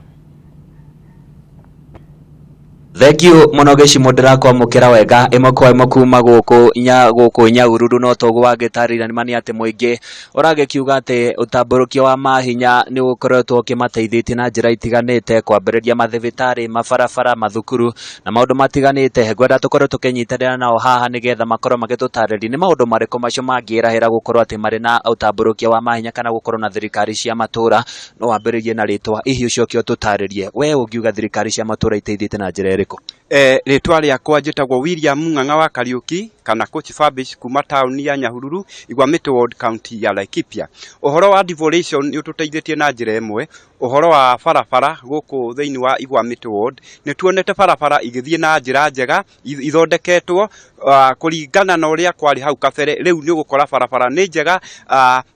Thengiũ mũno gĩcimo ndĩrakwamũkĩra wega ĩmwe kwa ĩmwe kuma gũkũ nya gũkũ Nyahururu. No toguo wagĩtarĩria nĩ ma nĩ atĩ mũingĩ ũragĩkiuga atĩ ũtambũrũkia wa mahinya nĩ ũkoretwo ũkĩmateithĩtie na njĩra itiganĩte, kwambĩrĩria mathibitarĩ, mabarabara, mathukuru na maũndũ matiganĩte. Ngwenda tũkorwo tũkĩnyitanĩra nao haha nĩgetha makorwo magĩtũtarĩria nĩ maũndũ marĩkũ macio mangĩrahĩra gũkorwo atĩ marĩ na ũtambũrũkia wa mahinya kana gũkorwo na thirikari cia matũra. No wambĩrĩrie na rĩtwa hihi ũcoke ũtũtarĩrie we ũngiuga thirikari cia matũra iteithĩtie na njĩra ĩrĩkũ. Rĩtwa rĩakwa njĩtagwo William Ng'ang'a wa Kariũki Kana Coach Fabish kuma taũni ya Nyahururu, Igwamĩtĩ Ward, County ya Laikipia. Ũhoro wa devolution nĩ ũtũteithĩtie na njĩra ĩmwe, ũhoro wa barabara gũkũ thĩinĩ wa Igwamĩtĩ Ward, nĩ tuonete barabara igĩthiĩ na njĩra njega ithondeketwo kũringana na ũrĩa kwarĩ hau kabere. Rĩu nĩ ũgũkora barabara nĩ njega,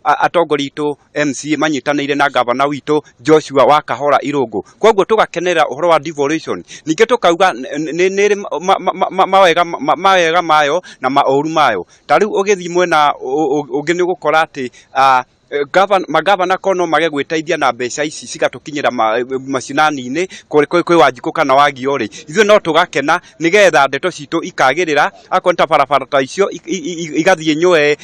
atongoria aitũ MCA manyitanĩire na gavana witũ Joshua wa Kahora Irũngũ, koguo tũgakenerera ũhoro wa devolution. Ningĩ tũkauga nĩ ĩrĩ mawega mayo na maũru mayo. Ta rĩu ũgĩthiĩ mwena ũngĩ nĩ ũgũkora atĩ magavana ko no mage gwĩteithia na mbeca ici cigatũkinyĩra macinani-inĩ kwĩ Wanjikũ kana Wagio rĩ, ithuĩ no tũgakena nĩgetha ndeto citũ ikagĩrĩra, akorwo nĩ ta barabara ta icio igathiĩ nyũe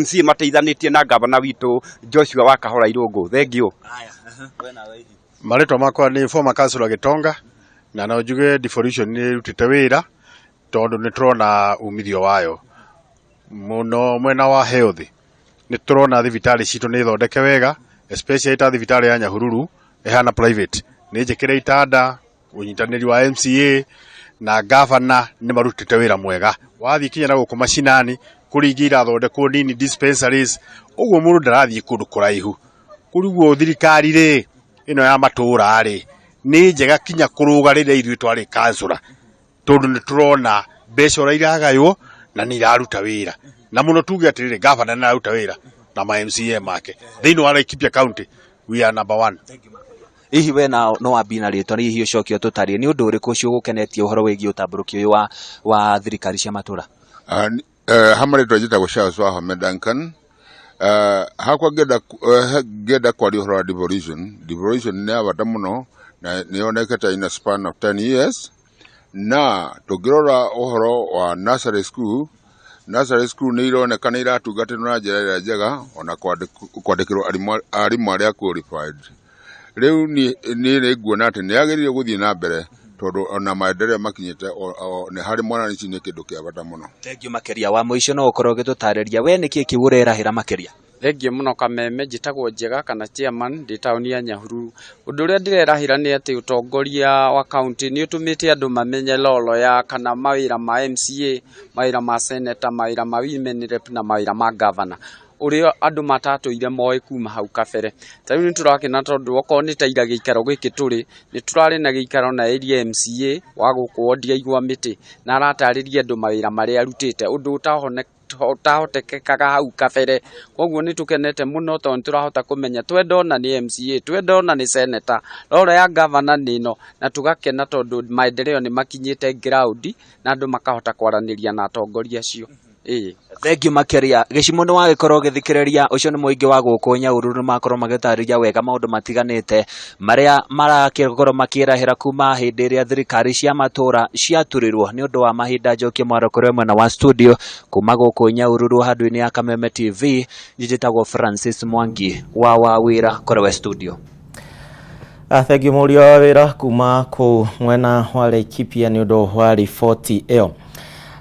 MCA mateithanĩtie na gavana witũ Joshua wa Kahora Irũngũ. Thengiũ. Marĩtwa makwa nĩ former councillor Gĩtonga, na no njuge devolution nĩ ĩrutĩte wĩra tondũ nĩ tũrona umithio wayo mũno mwena wa health. Nĩ tũrona thibitarĩ citũ nĩ thondeke wega, especially ta thibitarĩ ya Nyahururu ĩhana private, nĩ njĩkĩre itanda. Ũnyitanĩri wa MCA na gavana nĩ marutĩte wĩra mwega. Wathiĩ kinya na gũkũ macinani kũrĩ ingĩ irathondekwo nini dispensaries, ũguo mũndũ ndarathiĩ kũndũ kũraihu. Kũriguo thirikari rĩ ĩno ya matũra rĩ nĩ njega kinya kũrũga rĩrĩa ithuĩ twarĩ kansũra, tondũ nĩ tũrona mbeca ũrĩa iragaywo na nĩ iraruta wĩra, na mũno tuge atĩrĩrĩ, gavana nĩ araruta wĩra na ma MCA make. Thĩinĩ wa Laikipia County we are number one. Hihi we na no wambie na rĩtwa, hihi ũcoke ũtũtarĩrie nĩ ũndũ ũrĩkũ ũcio ũgũkenetie ũhoro wĩgiĩ ũtambũrũki ũyũ wa thirikari cia matũra? Ha marĩtwa njĩtagwo Charles Wahome Duncan. Hakwa ngĩenda kwaria ũhoro wa devolution. Devolution nĩ ya bata mũno na nĩ yonekete in a span of 10 years, na tũngĩrora ũhoro wa nursery school, nursery school nĩ ironeka nĩ iratungatĩrwo na njĩra ĩrĩa njega, ona kwandĩkĩrwo arimũ arĩa qualified. Rĩu niĩ nĩ nguona atĩ nĩ yagĩrĩire gũthiĩ na mbere, tondũ ona maendeleo makinyĩte nĩ harĩ mwananchi nĩ kĩndũ kĩa bata mũno. Thengiũ makĩria. Wa mũico no ũkorwo ũgĩtũtarĩria we nĩkĩ kĩu ũrerahĩra makĩria? Thengiũ mũno Kameme, njĩtagwo Njega kana chairman, ndĩ taũni ya Nyahururu. Ũndũ ũrĩa ndĩrerahĩra nĩ atĩ ũtongoria wa county nĩ ũtũmĩte andũ mamenye role ya kana mawĩra ma MCA, mawĩra ma senator, mawĩra ma women rep na mawĩra ma governor, ũrĩa andũ matatũire moĩ kuma hau kabere. Ta rĩu nĩ tũrakena tondũ okorwo nĩ ta ira gĩikaro gĩkĩ tũrĩ, nĩ tũrarĩ na gĩikaro na area MCA wa gũkũ ward ya Igwamĩtĩ, na aratarĩria andũ mawĩra marĩa arutĩte, ũndũ ũtahotekekaga hau kabere. Koguo nĩ tũkenete mũno tondũ nĩ tũrahota kũmenya twenda ona nĩ MCA, twenda ona nĩ senator, role ya governor nĩ ĩno, na tũgakena tondũ maendeleo nĩ makinyĩte ground na andũ makahota kwaranĩria na atongoria acio. Ĩĩ. Thengiũ makĩria. Gĩcimo nĩ wagĩkorwo ũgĩthikĩrĩria, ũcio nĩ mũingĩ wa gũkũ Nyahururu, nĩ makorwo magĩtarĩria wega maũndũ matiganĩte marĩa marakĩkorwo makĩrahĩra kuma hĩndĩ ĩrĩa thirikari cia matũra ciaturirwo. Nĩ ũndũ wa mahinda, njokie mwaro kũrĩ mwena wa studio kuma gũkũ Nyahururu handũ-inĩ ya Kameme TV. Njĩtagwo Francis Mwangi wa wĩra kũrĩ we studio. Thengiũ mũriũ wa wĩra kuma kũu mwena wa Laikipia nĩ ũndũ wa riboti ĩyo.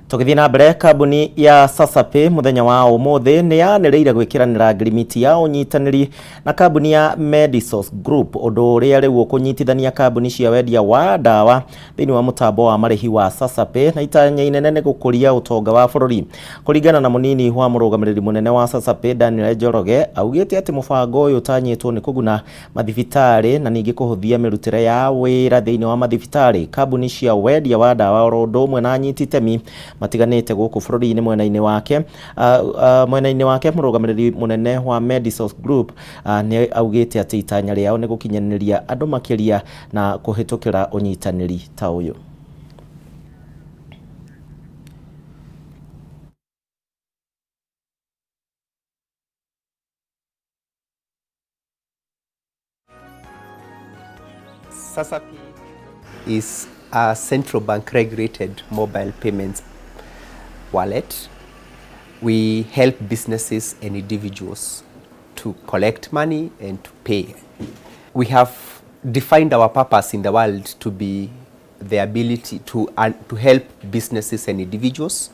Tũgĩthiĩ na mbere, kambuni ya Sasapay mũthenya wa ũmũthĩ nĩ yanĩrĩire gwĩkĩranĩra ngirimiti ya ũnyitanĩri na kambuni ya Medisource Group, ũndũ ũrĩa rĩu ũkũnyitithania kambuni cia wendia wa ndawa thĩinĩ wa mũtambo wa marĩhi wa Sasapay, na itanya inene nĩ gũkũria ũtonga wa bũrũri. Kũringana na mũnini wa mũrũgamĩrĩri mũnene wa Sasapay Daniel Njoroge, augĩte atĩ mũbango ũyũ ũtanyĩtwo nĩ kũguna mathibitarĩ na ningĩ kũhũthia mĩrutĩre ya wĩra thĩinĩ wa mathibitarĩ, kambuni cia wendia wa ndawa oro ũndũ ũmwe na anyiti itemi matiganĩte gũkũ bũrũri-inĩ. Mwena-inĩ wake mũrũgamĩrĩri mũnene wa Medisource Group nĩ augĩte atĩ itanya rĩao nĩ gũkinyanĩria andũ makĩria na kũhĩtũkĩra ũnyitanĩri ta ũyũ. Sasapay is a central bank regulated mobile payments wallet. We help businesses and individuals to collect money and to pay. We have defined our purpose in the world to be the ability to help businesses and individuals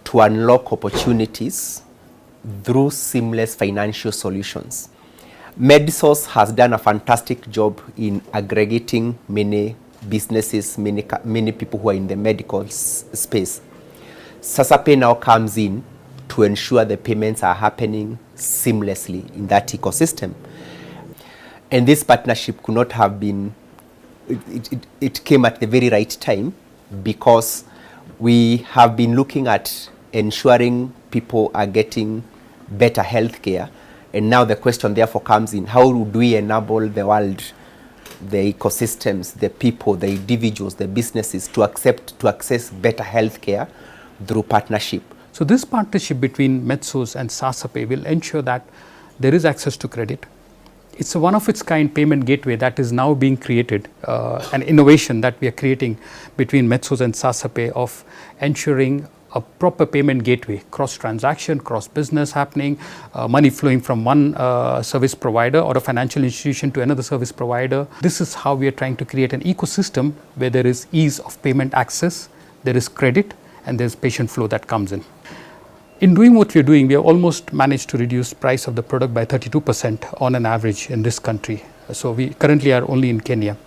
to unlock opportunities through seamless financial solutions. Medisource has done a fantastic job in aggregating many businesses, many people who are in the medical space. SasaPay now comes in to ensure the payments are happening seamlessly in that ecosystem. And this partnership could not have been, it came at the very right time because we have been looking at ensuring people are getting better health care. And now the question therefore comes in, how do we enable the world, the ecosystems, the people, the individuals, the businesses to accept, to access better health care through partnership? So this partnership between MedSource and SasaPay will ensure that there is access to credit. It's a one of its kind payment gateway that is now being created, an innovation that we are creating between MedSource and SasaPay of ensuring a proper payment gateway, cross transaction, cross business happening, money flowing from one service provider or a financial institution to another service provider. This is how we are trying to create an ecosystem where there is ease of payment access, there is credit, and there's patient flow that comes in. In doing what we are doing, we have almost managed to reduce price of the product by 32% on an average in this country. So we currently are only in Kenya.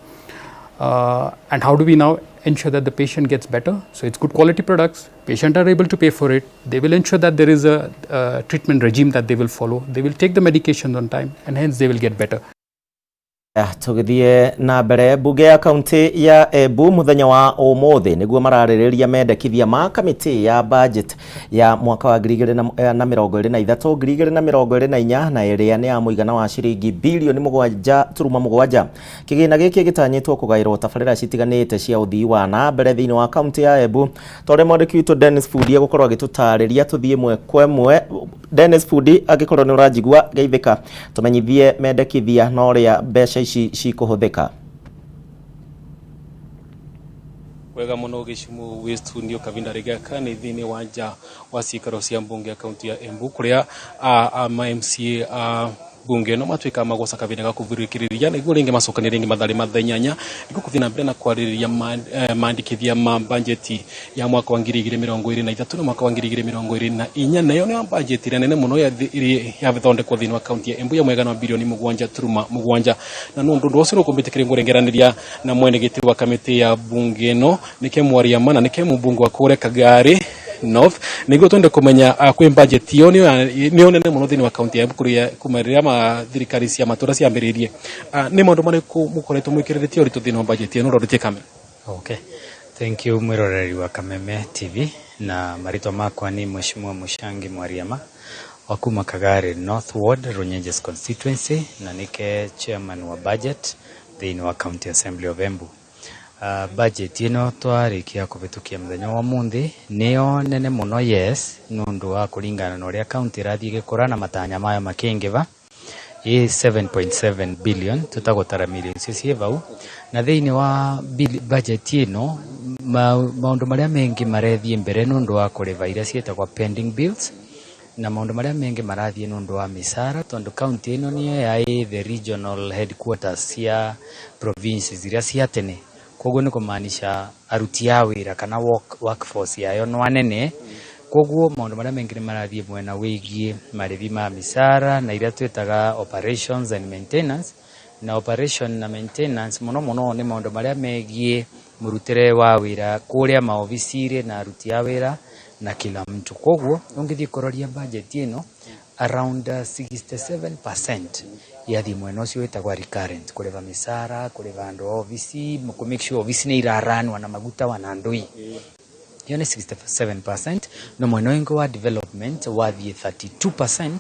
And how do we now ensure that the patient gets better? So it's good quality products, patient are able to pay for it, they will ensure that there is a treatment regime that they will follow, they will take the medications on time, and hence they will get better. Tũgĩthiĩ na mbere, mbunge ya kaunti ya Embu mũthenya wa ũmũthĩ nĩguo mararĩrĩria mendekithia ma kamĩtĩ ya budget ya mwaka wa 2023 2024, na ĩrĩa nĩ ya mũigana wa ciringi bilioni 7.7. Kĩgĩna gĩkĩ gĩtanyĩtwo kũgaĩrwo tabarĩra citiganĩte cia ũthii wa na mbere thĩinĩ wa kaunti ya Embu. Ta ũrĩa mwandĩki witũ Dennis Fundi egũkorwo agĩtũtarĩria, tũthiĩ ĩmwe kwa ĩmwe. Dennis Fundi, angĩkorwo nĩ ũranjigua, geithĩka, tũmenyithie mendekithia na ũrĩa mbeca ici cikũhũthĩka. Wega muno Gĩcumu wĩ studio kavinda gaka nĩ thĩinĩ wa nja wa cikaro cia mbunge ya kaunti ya Embu kuria ma MCA a bunge no matuĩka magoca kavinda ga kũthurĩkĩrĩria nĩguo rĩngĩ macokanie rĩngĩ matharĩ mathaa 8 nĩguo kũthiĩ na mbere na kwarĩrĩria mandĩkithia ma bajeti ya mwaka wa 2023 na mwaka wa 2024, nayo nĩ bajeti ĩrĩa nene mũno yathondekwo thĩinĩ wa kaunti ya Embu ya mwegana wa bilioni 7.7. Na nũ ũndũ ũcio nĩũkũmbĩtĩkĩria ngũrengeranĩria na mwene gĩtĩ wa kamĩtĩ ya bunge ĩno nĩke Mwariama na nĩke mũmbunge wa kũrĩa Kagari North nĩguo twende kũmenya kwĩ budget iyo nĩyo nene mũno thĩinĩ wa kaunti ya Embu kũrĩa kuma rĩrĩa ma thirikari cia matũra ciambĩrĩirie. Nĩ maũndũ marĩkũ mũkoretwo mwĩkĩrĩrĩtie ũritũ thĩinĩ wa budget ĩno ũroretie kamera? Okay. Thank you mwiroreri wa Kameme TV, na marĩtwa makwa ni Mheshimiwa Mushangi Mwariama wa kuma Kagari North Ward, Runyenjes constituency, na nike chairman wa budget thĩinĩ wa County Assembly of Embu. Budget ĩno twarikia kũhĩtũkia mũthenya wa mũnthĩ nĩyo nene mũno, yes, nĩũndũ wa kũringana na ũrĩa county ĩrathiĩ ĩgĩkũra na matanya mayo makĩingĩva ĩ 7.7 billion tũtagũtara million icio ciĩ vau. Na thĩinĩ wa budget ĩno maũndũ marĩa mengi marethiĩ mbere nĩũndũ wa kũrĩva iria ciĩtagwo pending bills, na maũndũ marĩa mengi marathiĩ nĩũndũ wa mĩcara, tondũ county ĩno nĩyo yaĩ the regional headquarters cia provinces iria cia tene, koguo nĩ kũmaanisha aruti a wĩra kana workforce yayo no anene. Koguo maũndũ marĩa maingĩ nĩ marathiĩ mwena wĩgiĩ marĩhi ma mĩcara na iria twĩtaga operations and maintenance. Na operation na maintenance mũno mũno nĩ maũndũ marĩa megiĩ mũrutĩre wa wĩra kũrĩa maobici-inĩ na aruti a wĩra na kila mtu. Koguo ũngĩthiĩ kũroria budget ĩno, around 67% yathiĩ mwena ũcio wĩtagwo recurrent, kũrĩha mĩcara, kũrĩha andũ a obici, kũ make sure obici nĩ iraranwa na maguta wana ndũi, iyo nĩ 67%. No mwena ũngĩ wa development wathiĩ 32%,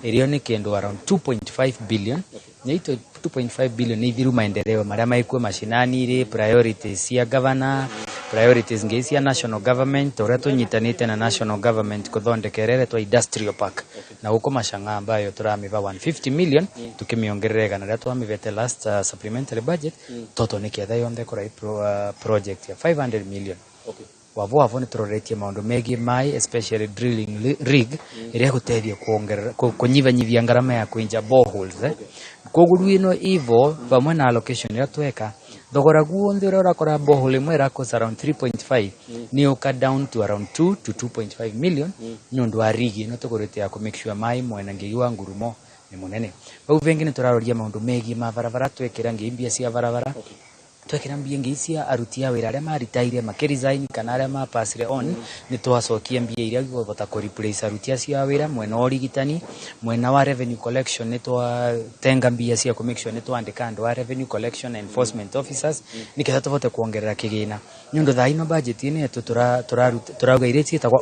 ĩrĩa nĩ kĩndũ around 2.5 billion. Na ito 2.5 billion nĩ ithiru maendeleo marĩa maikuo mashinani rĩ, priorities cia governor, priorities ngĩ cia national government, ũrĩa tũnyitanĩte na national government kũthondeka ĩrĩa ĩretwo industrial park na gũkũ Machang'a, ambayo tũramĩva 150 million tukĩmĩongerera igana rĩrĩa twamĩvete last supplementary budget, toto nĩ ketha yonthe kũrai project ya 500 million. Wavo wavo nĩ tũroretie maũndũ megiĩ maĩ, especially drilling rig ĩrĩa ĩgũteithia kuongerera kũnyihanyihia ngarama ya kwinja boreholes. Koguo rĩu ĩno ivo vamwe na allocation ĩrĩa tweka, thogora guonthe ũrĩa ũrakora borehole ĩmwe ĩracost around 3.5 nĩ ũka down to around 2 to 2.5 million, nĩ ũndũ wa rig ĩno tũgũrĩte ya kũ make sure maĩ mwena ngĩgi wa ngurumo nĩ mũnene. Vau vengĩ nĩ tũraroria maũndũ megiĩ ma barabara, twekĩra ngĩ mbia cia barabara. Twekĩra mbia ingĩ cia aruti a wĩra arĩa maritaire makĩresign kana arĩa mapasire on, nĩ twacokia mbia iria ikũhota kũ replace aruti acio a wĩra. Mwena wa ũrigitani, mwena wa revenue collection, nĩ twatenga mbia cia kũ make sure nĩ twandĩka andũ a revenue collection enforcement officers, nĩgetha tũhote kuongerera kĩgĩna, nĩ ũndũ thaa ino budget ĩno yetu tũrauga iria ciĩtagwo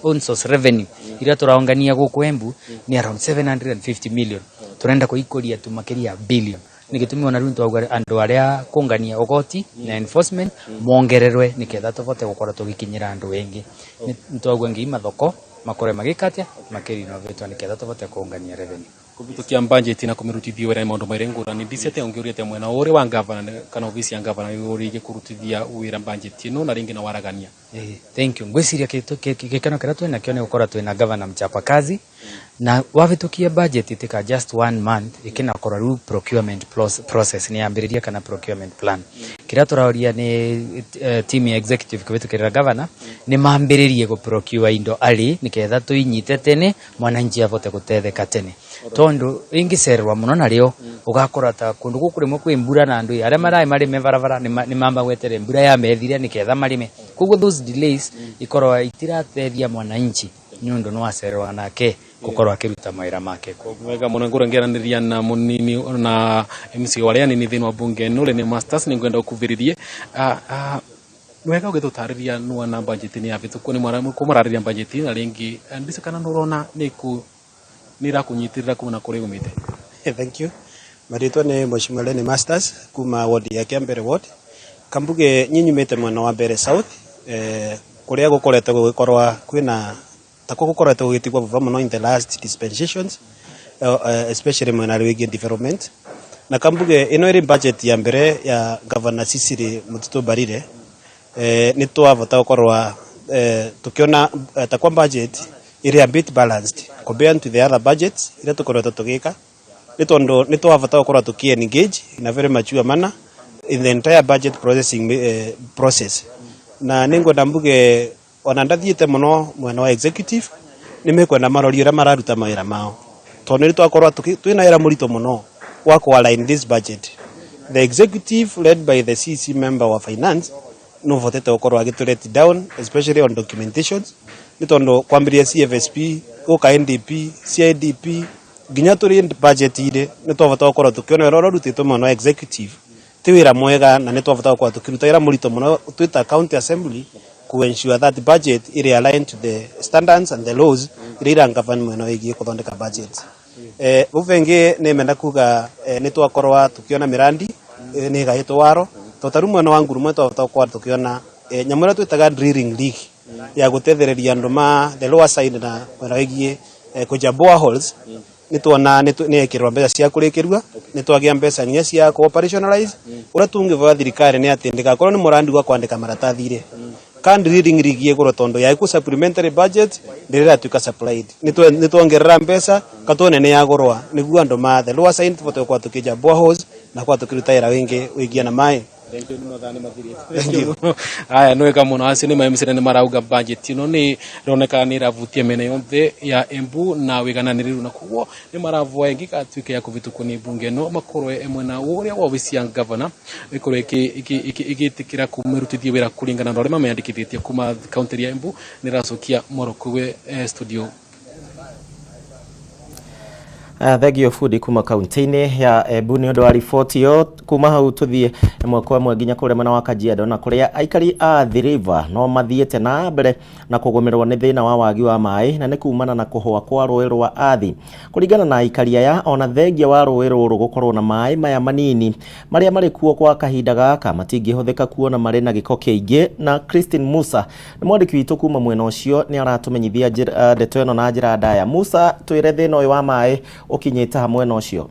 own source revenue iria tũraongania gũkũ Embu nĩ around 750 million. Tũrenda kũikũria tu makĩria ya billion. Nĩ gĩtũmi ona rĩu twauga andũ arĩa kũngania ũgoti na enforcement mongererwe, nĩgetha tũbote gũkorwo tũgĩkinyĩra andũ aingĩ. Nĩ twauga nginya mathoko makorwe magĩka atĩa, makĩrinovatwo, nĩgetha tũbote kũngania revenue. Kũhĩtũkia budget na kũmĩrutithia wĩra nĩ maũndũ merĩ ngũrani. Ndiciate ũngĩũria mwena ũrĩa wa ngavana kana ofisi ya ngavana ũrĩa kũrutithia wĩra budget ĩno na rĩngĩ na waragania. Thank you. Ngwĩciria gĩkeno kĩrĩa twĩna kĩo nĩ gũkorwo twĩna gavana mchapakazi, na wahĩtũkia budget itika just one month ĩkĩnakorwo rĩu procurement process nĩ yambĩrĩria kana procurement plan. Kĩrĩa tũraũria nĩ team ya executive kũhĩtũkĩra gavana nĩ mambĩrĩrie gũ procure indo arĩ, nĩgetha tũinyite tene, mwananchi avote gũtetheka tene, tondu ingĩcererwa mũno narĩo ũgakora ta kũndũ gũkũ rĩmwe kwĩ mbura na andũ arĩa maraĩ marĩme barabara nĩ mamba gweterera mbura ya methire nĩgetha marĩme. Koguo those delays ikorwo itirateithia mwananchi, nĩ ũndũ no acererwa nake gũkorwo akĩruta mawĩra make. Wega mũno. Ngũrwo ngĩaranĩria na mũnini na MC wa arĩa anini thĩinĩ wa bunge ĩno ũrĩa nĩ Masters, nĩ ngwenda ũkuvĩrĩrie wega ũgĩtũtarĩria nĩwona budget nĩ yahĩtũkwo, nĩ kũmararĩria budget na rĩngĩ ndici kana nĩ ũrona nĩ ĩrakũnyitĩrĩra kuma na kũrĩa umĩte. Thank you. Marĩtwa nĩ Mheshimiwa Lenny Masters kuma ward ya Kiambere ward. Kambuge nyinyumĩte mwena wa Mbere South, kũrĩa gũkoretwo gũgĩkorwa kwĩna tako gũkoretwo gũgĩtigwo vuva mũno in the last dispensations, especially mwena wĩgiĩ development. Na kambuge ĩno ĩrĩ budget ya mbere ya Governor Cecily Mutito Mbarire, nĩ twavota gũkorwa tukiona takwa budget ĩrĩ a bit balanced compared to the other budgets iria tũkoretwo tũgĩka, nĩ tondũ nĩ twavota gũkorwo tũkĩ engage in a very mature manner in the entire budget processing process. Na nĩ ngwenda mbuge ona ndathiĩte mũno mwena wa executive, nĩ mekwenda marori ũrĩa mararuta mawĩra mao, tondũ nĩ twakorwo twĩna wĩra mũritũ mũno wa kũ align this budget. The executive led by the CC member wa finance no votete gũkorwo agĩtũ let down, especially on documentations, nĩ tondũ kwambĩrĩria CFSP gũka NDP CIDP nginya tũrĩ budget irĩ, nĩ twavota gũkorwo tũkĩona wĩra ũrĩa ũrutĩtwo mwena wa executive ti wĩra mwega, na nĩ twavota gũkorwo tũkĩruta wĩra mũritũ mũno twĩta county assembly ku ensure that budget ĩrĩ aligned to the standards and the laws iria irangovern mwena wĩgiĩ gũthondeka budget. Vau vengĩ nĩ menda kuga nĩ twakorwa tukiona mirandi nĩ ĩgaĩtwo waro, to taru mwena wa Ngurumo twavota gũkorwo tukiona nyamũ ĩrĩa twĩtaga drilling rig ya gũtethereria andũ ma the lower side na mwena wĩgiĩ kwenja boreholes. Nĩ tuona nĩ ekĩrwo mbeca cia kũrĩkĩrua, nĩ twagĩa mbeca nginya cia kũ operationalize. Ũrĩa tũngĩvoya thirikari nĩ atĩ ndĩgakorwo nĩ mũrandi wa kwandĩka maratathi rĩ kan drilling rig ĩgũrwo, tondũ yaku supplementary budget ndĩrĩratuĩka supplied. Nĩ tuongerera mbeca katwone nĩ yagũrwa, nĩguo andũ ma the lower side tũbote gũkorwo tũkĩenja boreholes na gũkorwo tũkĩruta wĩra wĩngĩ wĩgiĩ na maĩ. Thank you, nĩ mathaa nĩ mathirĩte. Thank you. Aya, nĩ wega mũno. Acio nĩ ma MCA nĩ marauga budget ĩno nĩ ĩroneka nĩ ĩravutia mĩena yothe ya Embu na wĩgananĩrĩru, na koguo nĩ maravoya ĩngĩgatuĩka ya kũhĩtũkwo nĩ bunge ĩno, makorwo mwena ũrĩa wa obici ya gavana ĩkorwo ĩgĩtĩkĩra kũmĩrutithia wĩra kũringana na ũrĩa mamĩandĩkithĩtie. Kuma kaunti ya Embu nĩ ĩracokia Morocco gwĩ studio. Thengio bundi kuma kaunti-inĩ ya Embu nĩ ũndũ wa riboti ĩyo. Kuma hau tũthiĩ ĩmwe kwa ĩmwe nginya kũrĩa mwena wa Kajiado, na kũrĩa aikari a Athi River no mathiĩte na mbere na kũgũmĩrwo nĩ thĩna wa wagi wa maĩ, na nĩ kumana na kũhũa kwa rũĩ rwa Athi. Kũringana na aikari aya, ona thengia wa rũĩ rũrũ gũkorwo na maĩ maya manini marĩa marĩ kuo kwa kahinda gaka, matingĩhũthĩka kuona marĩ na gĩko kĩingĩ. Na Christine Musa nĩ mwandĩki witũ kuma mwena ũcio, nĩ aratũmenyithia ndeto ĩno na njĩra ndaya. Musa, twĩre thĩna ũyũ wa maĩ ũkinyĩte ha mwena ũcio.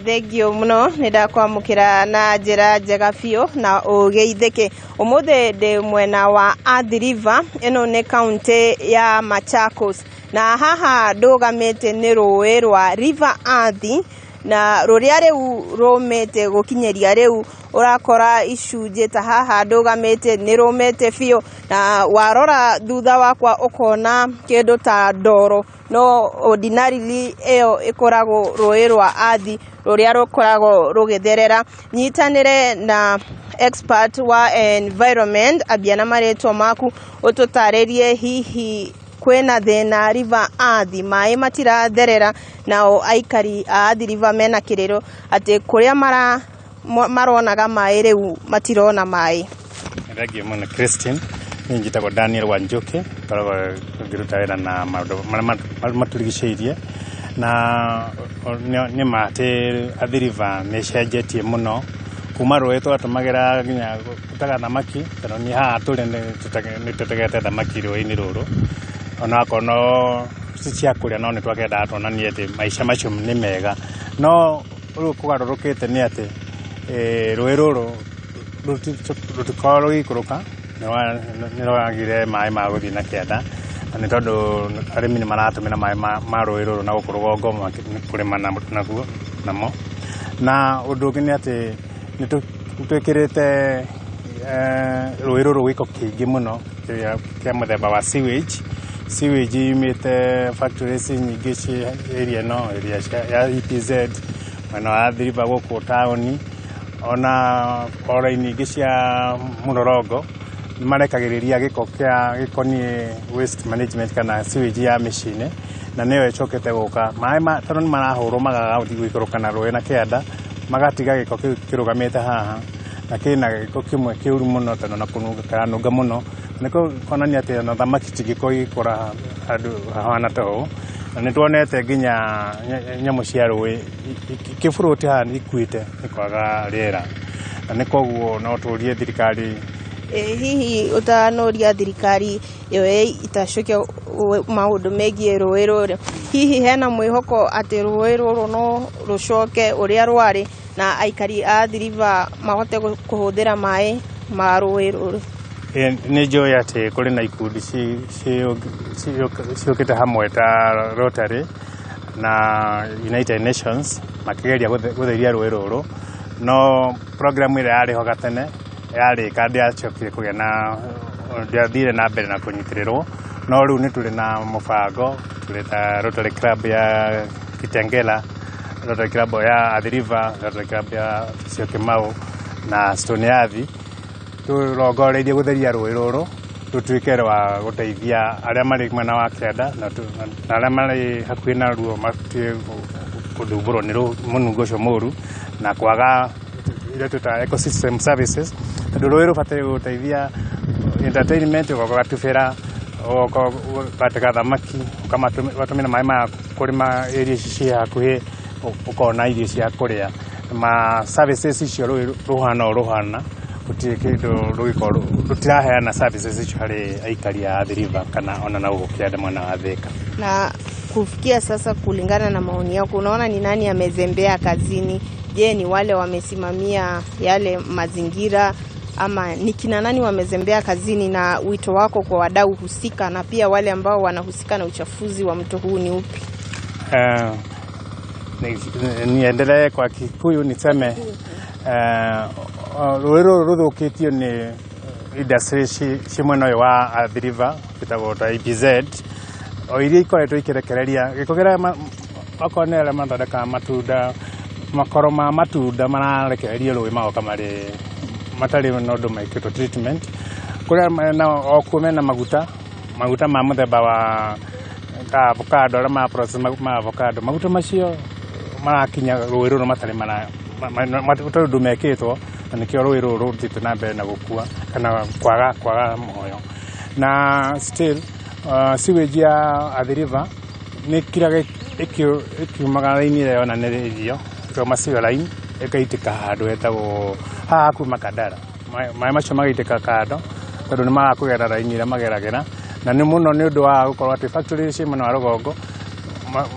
Thengio mũno, nĩ ndakwamũkĩra na njĩra njega biũ na ũgeithĩke. Ũmũthĩ ndĩ mwena wa Athi River, ĩno nĩ kaunti ya Machakos, na haha ndũgamĩte nĩ rũĩ rwa River Athi, na rũrĩa rĩu rũmĩte gũkinyĩria rĩu ũrakora icunjĩ ta haha ndũgamĩte nĩ rũmĩte biũ, na warora thutha wakwa ũkona kĩndũ ta ndoro. No ordinarily ĩyo ĩkoragwo rũĩ rwa Athi rũrĩa rũkoragwo rũgĩtherera. Nyitanĩre na expert wa environment, ambia na marĩtwa maku ũtũtarĩrie hihi kwĩna thĩna River Athi, maĩ matiratherera, nao aikari a Athi River mena kĩrĩro atĩ kũrĩa maronaga maĩ rĩu matirona maĩ. Thengiũ mũno Christine. Niĩ njĩtagwo Daniel Wanjuki, ngoragwo ngĩruta wĩra na maũndũ marĩa matũrigicĩirie, na nĩ ma atĩ Athi River nĩ ĩcenjetie mũno kuma rũĩ twatũmagĩra nginya gũtega thamaki, tondũ niĩ haha tũrĩ nĩ tũtegete thamaki rũĩ-inĩ rũrũ, onakorwo no ci cia kũrĩa, no nĩ twakĩendaga tuonanie atĩ maica macio nĩ mega. No rĩu kũgarũrũkĩte nĩ atĩ rũĩ rũrũ rũtikoragwo rũgĩikũrũka, nĩ rwagire maĩ ma gũthiĩ na kĩanda, na nĩ tondũ arĩmi nĩ maratũmĩra maĩ ma rũĩ rũrũ na gũkũ rũgongo kũrĩma naguo namo. Na ũndũ ũngĩ nĩ atĩ nĩ twĩkĩrĩte rũĩ rũrũ gĩko kĩingĩ mũno kĩa mũthemba wa sewage. Sewage yumĩte factories nyingĩ ci area ĩno, area ya EPZ, mwena wa Athi River gũkũ taũni, ona raini ingĩ cia mũrorongo nĩ marekagĩrĩria gĩko kĩa gĩkoniĩ waste management kana sewage ya mĩciĩ-inĩ, na nĩyo ĩcokete gũka maĩ, tondũ nĩ marahũrwo magaga gũikũrũka na rũĩ na kĩanda, magatiga gĩko kĩu kĩrũgamĩte haha, na kĩna gĩko kĩmwe kĩũru mũno, tondũ na kũnunga karanunga mũno, na nĩkĩo kuonania atĩ ona thamaki citingĩkorwo igĩkũra handũ hahana ta ũũ. Na nĩ tuonete nginya nyamũ cia rũĩ ikĩbũrũti haha ikuĩte nĩ kwaga rĩera, na nĩ koguo no tũrie thirikari. Hihi ũtanoria thirikari yoe itacokia maũndũ megiĩ rũĩ rũrũ, hihi hena mwĩhoko atĩ rũĩ rũrũ no rũcoke ũrĩa rwarĩ na aikari a Athi River mahote kũhũthĩra maĩ ma rũĩ rũrũ? Nĩ njũĩ atĩ kũrĩ na ikundi ciũkĩte hamwe ta Rotary na United Nations makĩgeria gũtheria rũĩ rũrũ, no program ĩrĩa yarĩ ho gatene yarĩka ndĩacokire kũgĩa na ndĩathire na mbere na kũnyitĩrĩrwo. No rĩu nĩ tũrĩ na mũbango, tũrĩ ta Rotary Club ya Kitengela, Rotary Club ya Athi River, Rotary Club ya Syokimau na Stone Athi, tũrongoreirie gũtheria rũĩ rũrũ rũtuĩke rwa gũteithia arĩa marĩ mwena wa kĩanda na arĩa marĩ hakuhĩ naruo matige kũthumbũrwo nĩ mũnungo ũcio mũru na kwaga iria twĩtaga ecosystem services, tondũ rũĩ rũbataire gũteithia entertainment, ũgoka ũgatubĩra, ũgoka ũgatega thamaki, ũgatũmĩra maĩ maya kũrĩma area ici ciĩ hakuhĩ, ũkona irio cia kũrĩa. Ma services icio rũĩ rũhana o rũhana, gũtirĩ kĩndũ rũgĩkorwo rũtiraheana services icio harĩ aikari a Athi River kana ona na gũkũ kĩanda mwena wa Thika. Na kufikia sasa, kulingana na maoni yako, unaona ni nani amezembea kazini? Je, ni wale wamesimamia yale mazingira ama ni kina nani wamezembea kazini? Na wito wako kwa wadau husika na pia wale ambao wanahusika na uchafuzi wa mto huu ni upi? Niendelee kwa Kikuyu niseme rũĩ rũrũ rũthũkĩtio nĩ industry ci mwena ũyũ wa Athi River ĩtagwo ta EPZ, o iria ikoretwo ikĩrekereria gĩko kĩrĩa, okorwo nĩ arĩa mathondekaga matunda, makoro ma matunda mararekererio rũĩ magoka marĩ matarĩ na ũndũ mekĩtwo treatment. Kũrĩa mena okuo mena maguta, maguta ma mũthemba wa avocado, arĩa ma process ma avocado, maguta macio marakinya rũĩ rũrũ matarĩ mara matarĩ ũndũ mekĩtwo, na nĩkĩo rũĩ rũrũ rũthiĩte na mbere na gũkua kana kwaga muoyo. Na still sewage ya Athi River nĩ kiraga ĩkiumaga raini ĩrĩa yonanĩrĩirio ĩkauma sewer line ĩkaitĩka handũ hetagwo haha hakuhĩ Makandara, maĩ macio magaitĩka kando tondũ nĩ maraga kũgera raini ĩrĩa mageragĩra, na nĩ mũno nĩ ũndũ wa gũkorwo atĩ factory ciĩ mwena wa rũgongo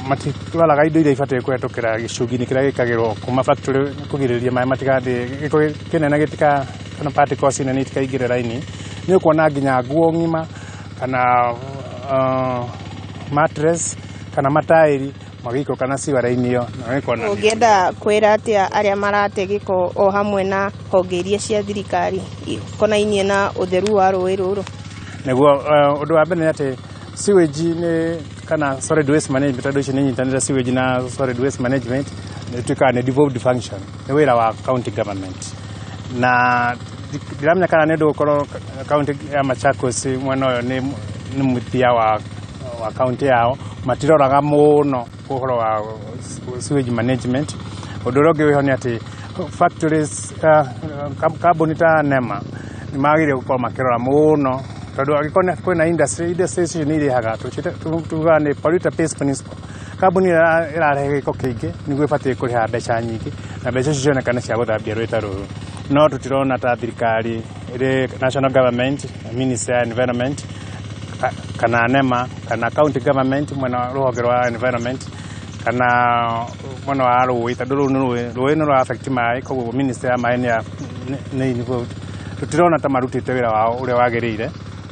matitwaraga indo iria ibataire kũhetũkĩra gĩcungi-inĩ kĩrĩa gĩkagĩrwo kuma factory kũgirĩrĩria maĩ matigathiĩ gĩko kĩnene gĩtika kana particles nene itikaingĩre raini. Nĩ ũkuona nginya nguo ng'ima kana mattress kana mataĩri magĩikũrũka na sewer line ĩyo, na ũgĩkona. Ũngĩenda kwĩra atĩa arĩa marate gĩko o hamwe na honge iria cia thirikari ikonainie na ũtheru wa rũĩ rũrũ? Nĩguo, ũndũ wa mbere nĩ atĩ sewage nĩ kana solid waste management, tondũ ici nĩ nyitanĩre sewage na solid waste management, nĩ ĩtuĩkaga nĩ devolved function, nĩ wĩra wa county government. Na ndiramenya kana nĩ ũndũ gũkorwo county ya Machakos mwena ũyũ nĩ mũthia wa county yao, matiroraga mũno ũhoro wa sewage management. Ũndũ ũrĩa ũngĩ wĩho nĩ atĩ factories, kambuni ta NEMA nĩ magĩrĩire gũkorwo makĩrora mũno, tondũ angĩkorwo kwĩna industry, industry icio nĩ irĩhaga, tugaga nĩ polluter pays principle. Kambuni ĩrĩa ĩrarehe gĩko kĩingĩ nĩguo ĩbatiĩ kũrĩha mbeca nyingĩ, na mbeca icio cionekane cia gũthambia rũĩ ta rũrũ. No tũtirona ta thirikari ĩrĩ national government, ministry ya environment kana NEMA kana county government mwena rũhonge rwa environment kana mwena wa rũĩ, tondũ rũu nĩ rũĩ nĩ rũra affect maĩ, koguo ministry ya maĩ nĩ involved. Tũtirona ta marutĩte wĩra wao ũrĩa wagĩrĩire,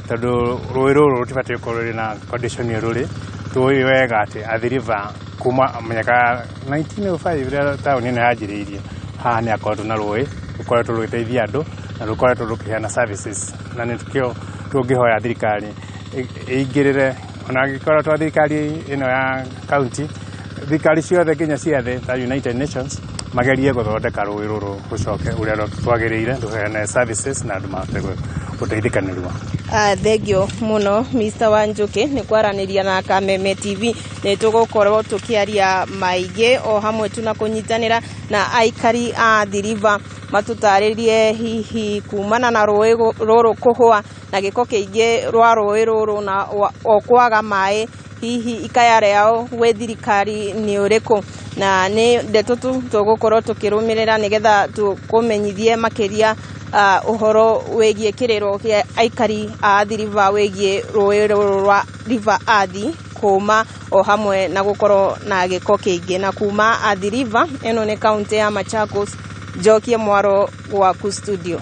tondũ rũĩ rũrũ rũtibatiĩ gũkorwo rũrĩ na condition ĩyo rũrĩ. Tũĩ wega atĩ Athi River kuma mĩaka 1905, rĩrĩa taũni ĩno yanjĩrĩirie, haha nĩ hakoretwo na rũĩ rũkoretwo rũgĩteithia andũ na rũkoretwo rũkĩheana services, na nĩkĩo tũngĩhoya thirikari ĩingĩrĩre, ona angĩkorwo to thirikari ĩno ya county, thirikari ciothe nginya cia thĩ ta United Nations, magerie gũthondeka rũĩ rũrũ rũcoke ũrĩa twagĩrĩire, rũheane services na andũ mahote gũteithĩkanĩrwo. Thengio mũno, Mr. Wanjuki, nĩ kwaranĩria na Kameme TV. Nĩ tũgũkorwo tũkĩaria maingĩ o hamwe tu na kũnyitanĩra na aikari a Athi River matũtarĩrie hihi kumana na rũĩ rũrũ kũhũa na gĩko kĩingĩ rwa rũĩ rũrũ na o kwaga maĩ, hihi ikaya rĩao gwĩ thirikari nĩ ũrĩkũ. Na nĩ ndeto tu tũgũkorwo tũkĩrũmĩrĩra nĩgetha tũkũmenyithie makĩria ũhoro wĩgiĩ kĩrĩro kĩa aikari a Athi River wĩgiĩ rũĩ rũrũ rwa River Athi kũma o hamwe na gũkorwo na gĩko kĩingĩ. Na kuma Athi River, ĩno nĩ kaũntĩ ya Machakos, njokie mwaro gwaku studio.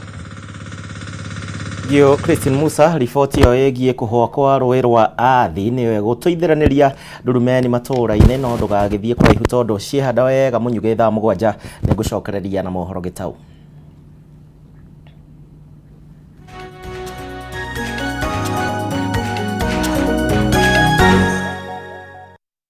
Gio Christine Musa, riboti ĩyo ĩgiĩ kũhũa kwa rũĩ rwa Athi nĩyo ĩgũtũithĩranĩria ndurumeni matũũra-inĩ, no ndũgagĩthiĩ kũraihu tondũ ciĩhanda wega mũnyuge thaa 7 nĩngũcokereria na mohoro gĩtau.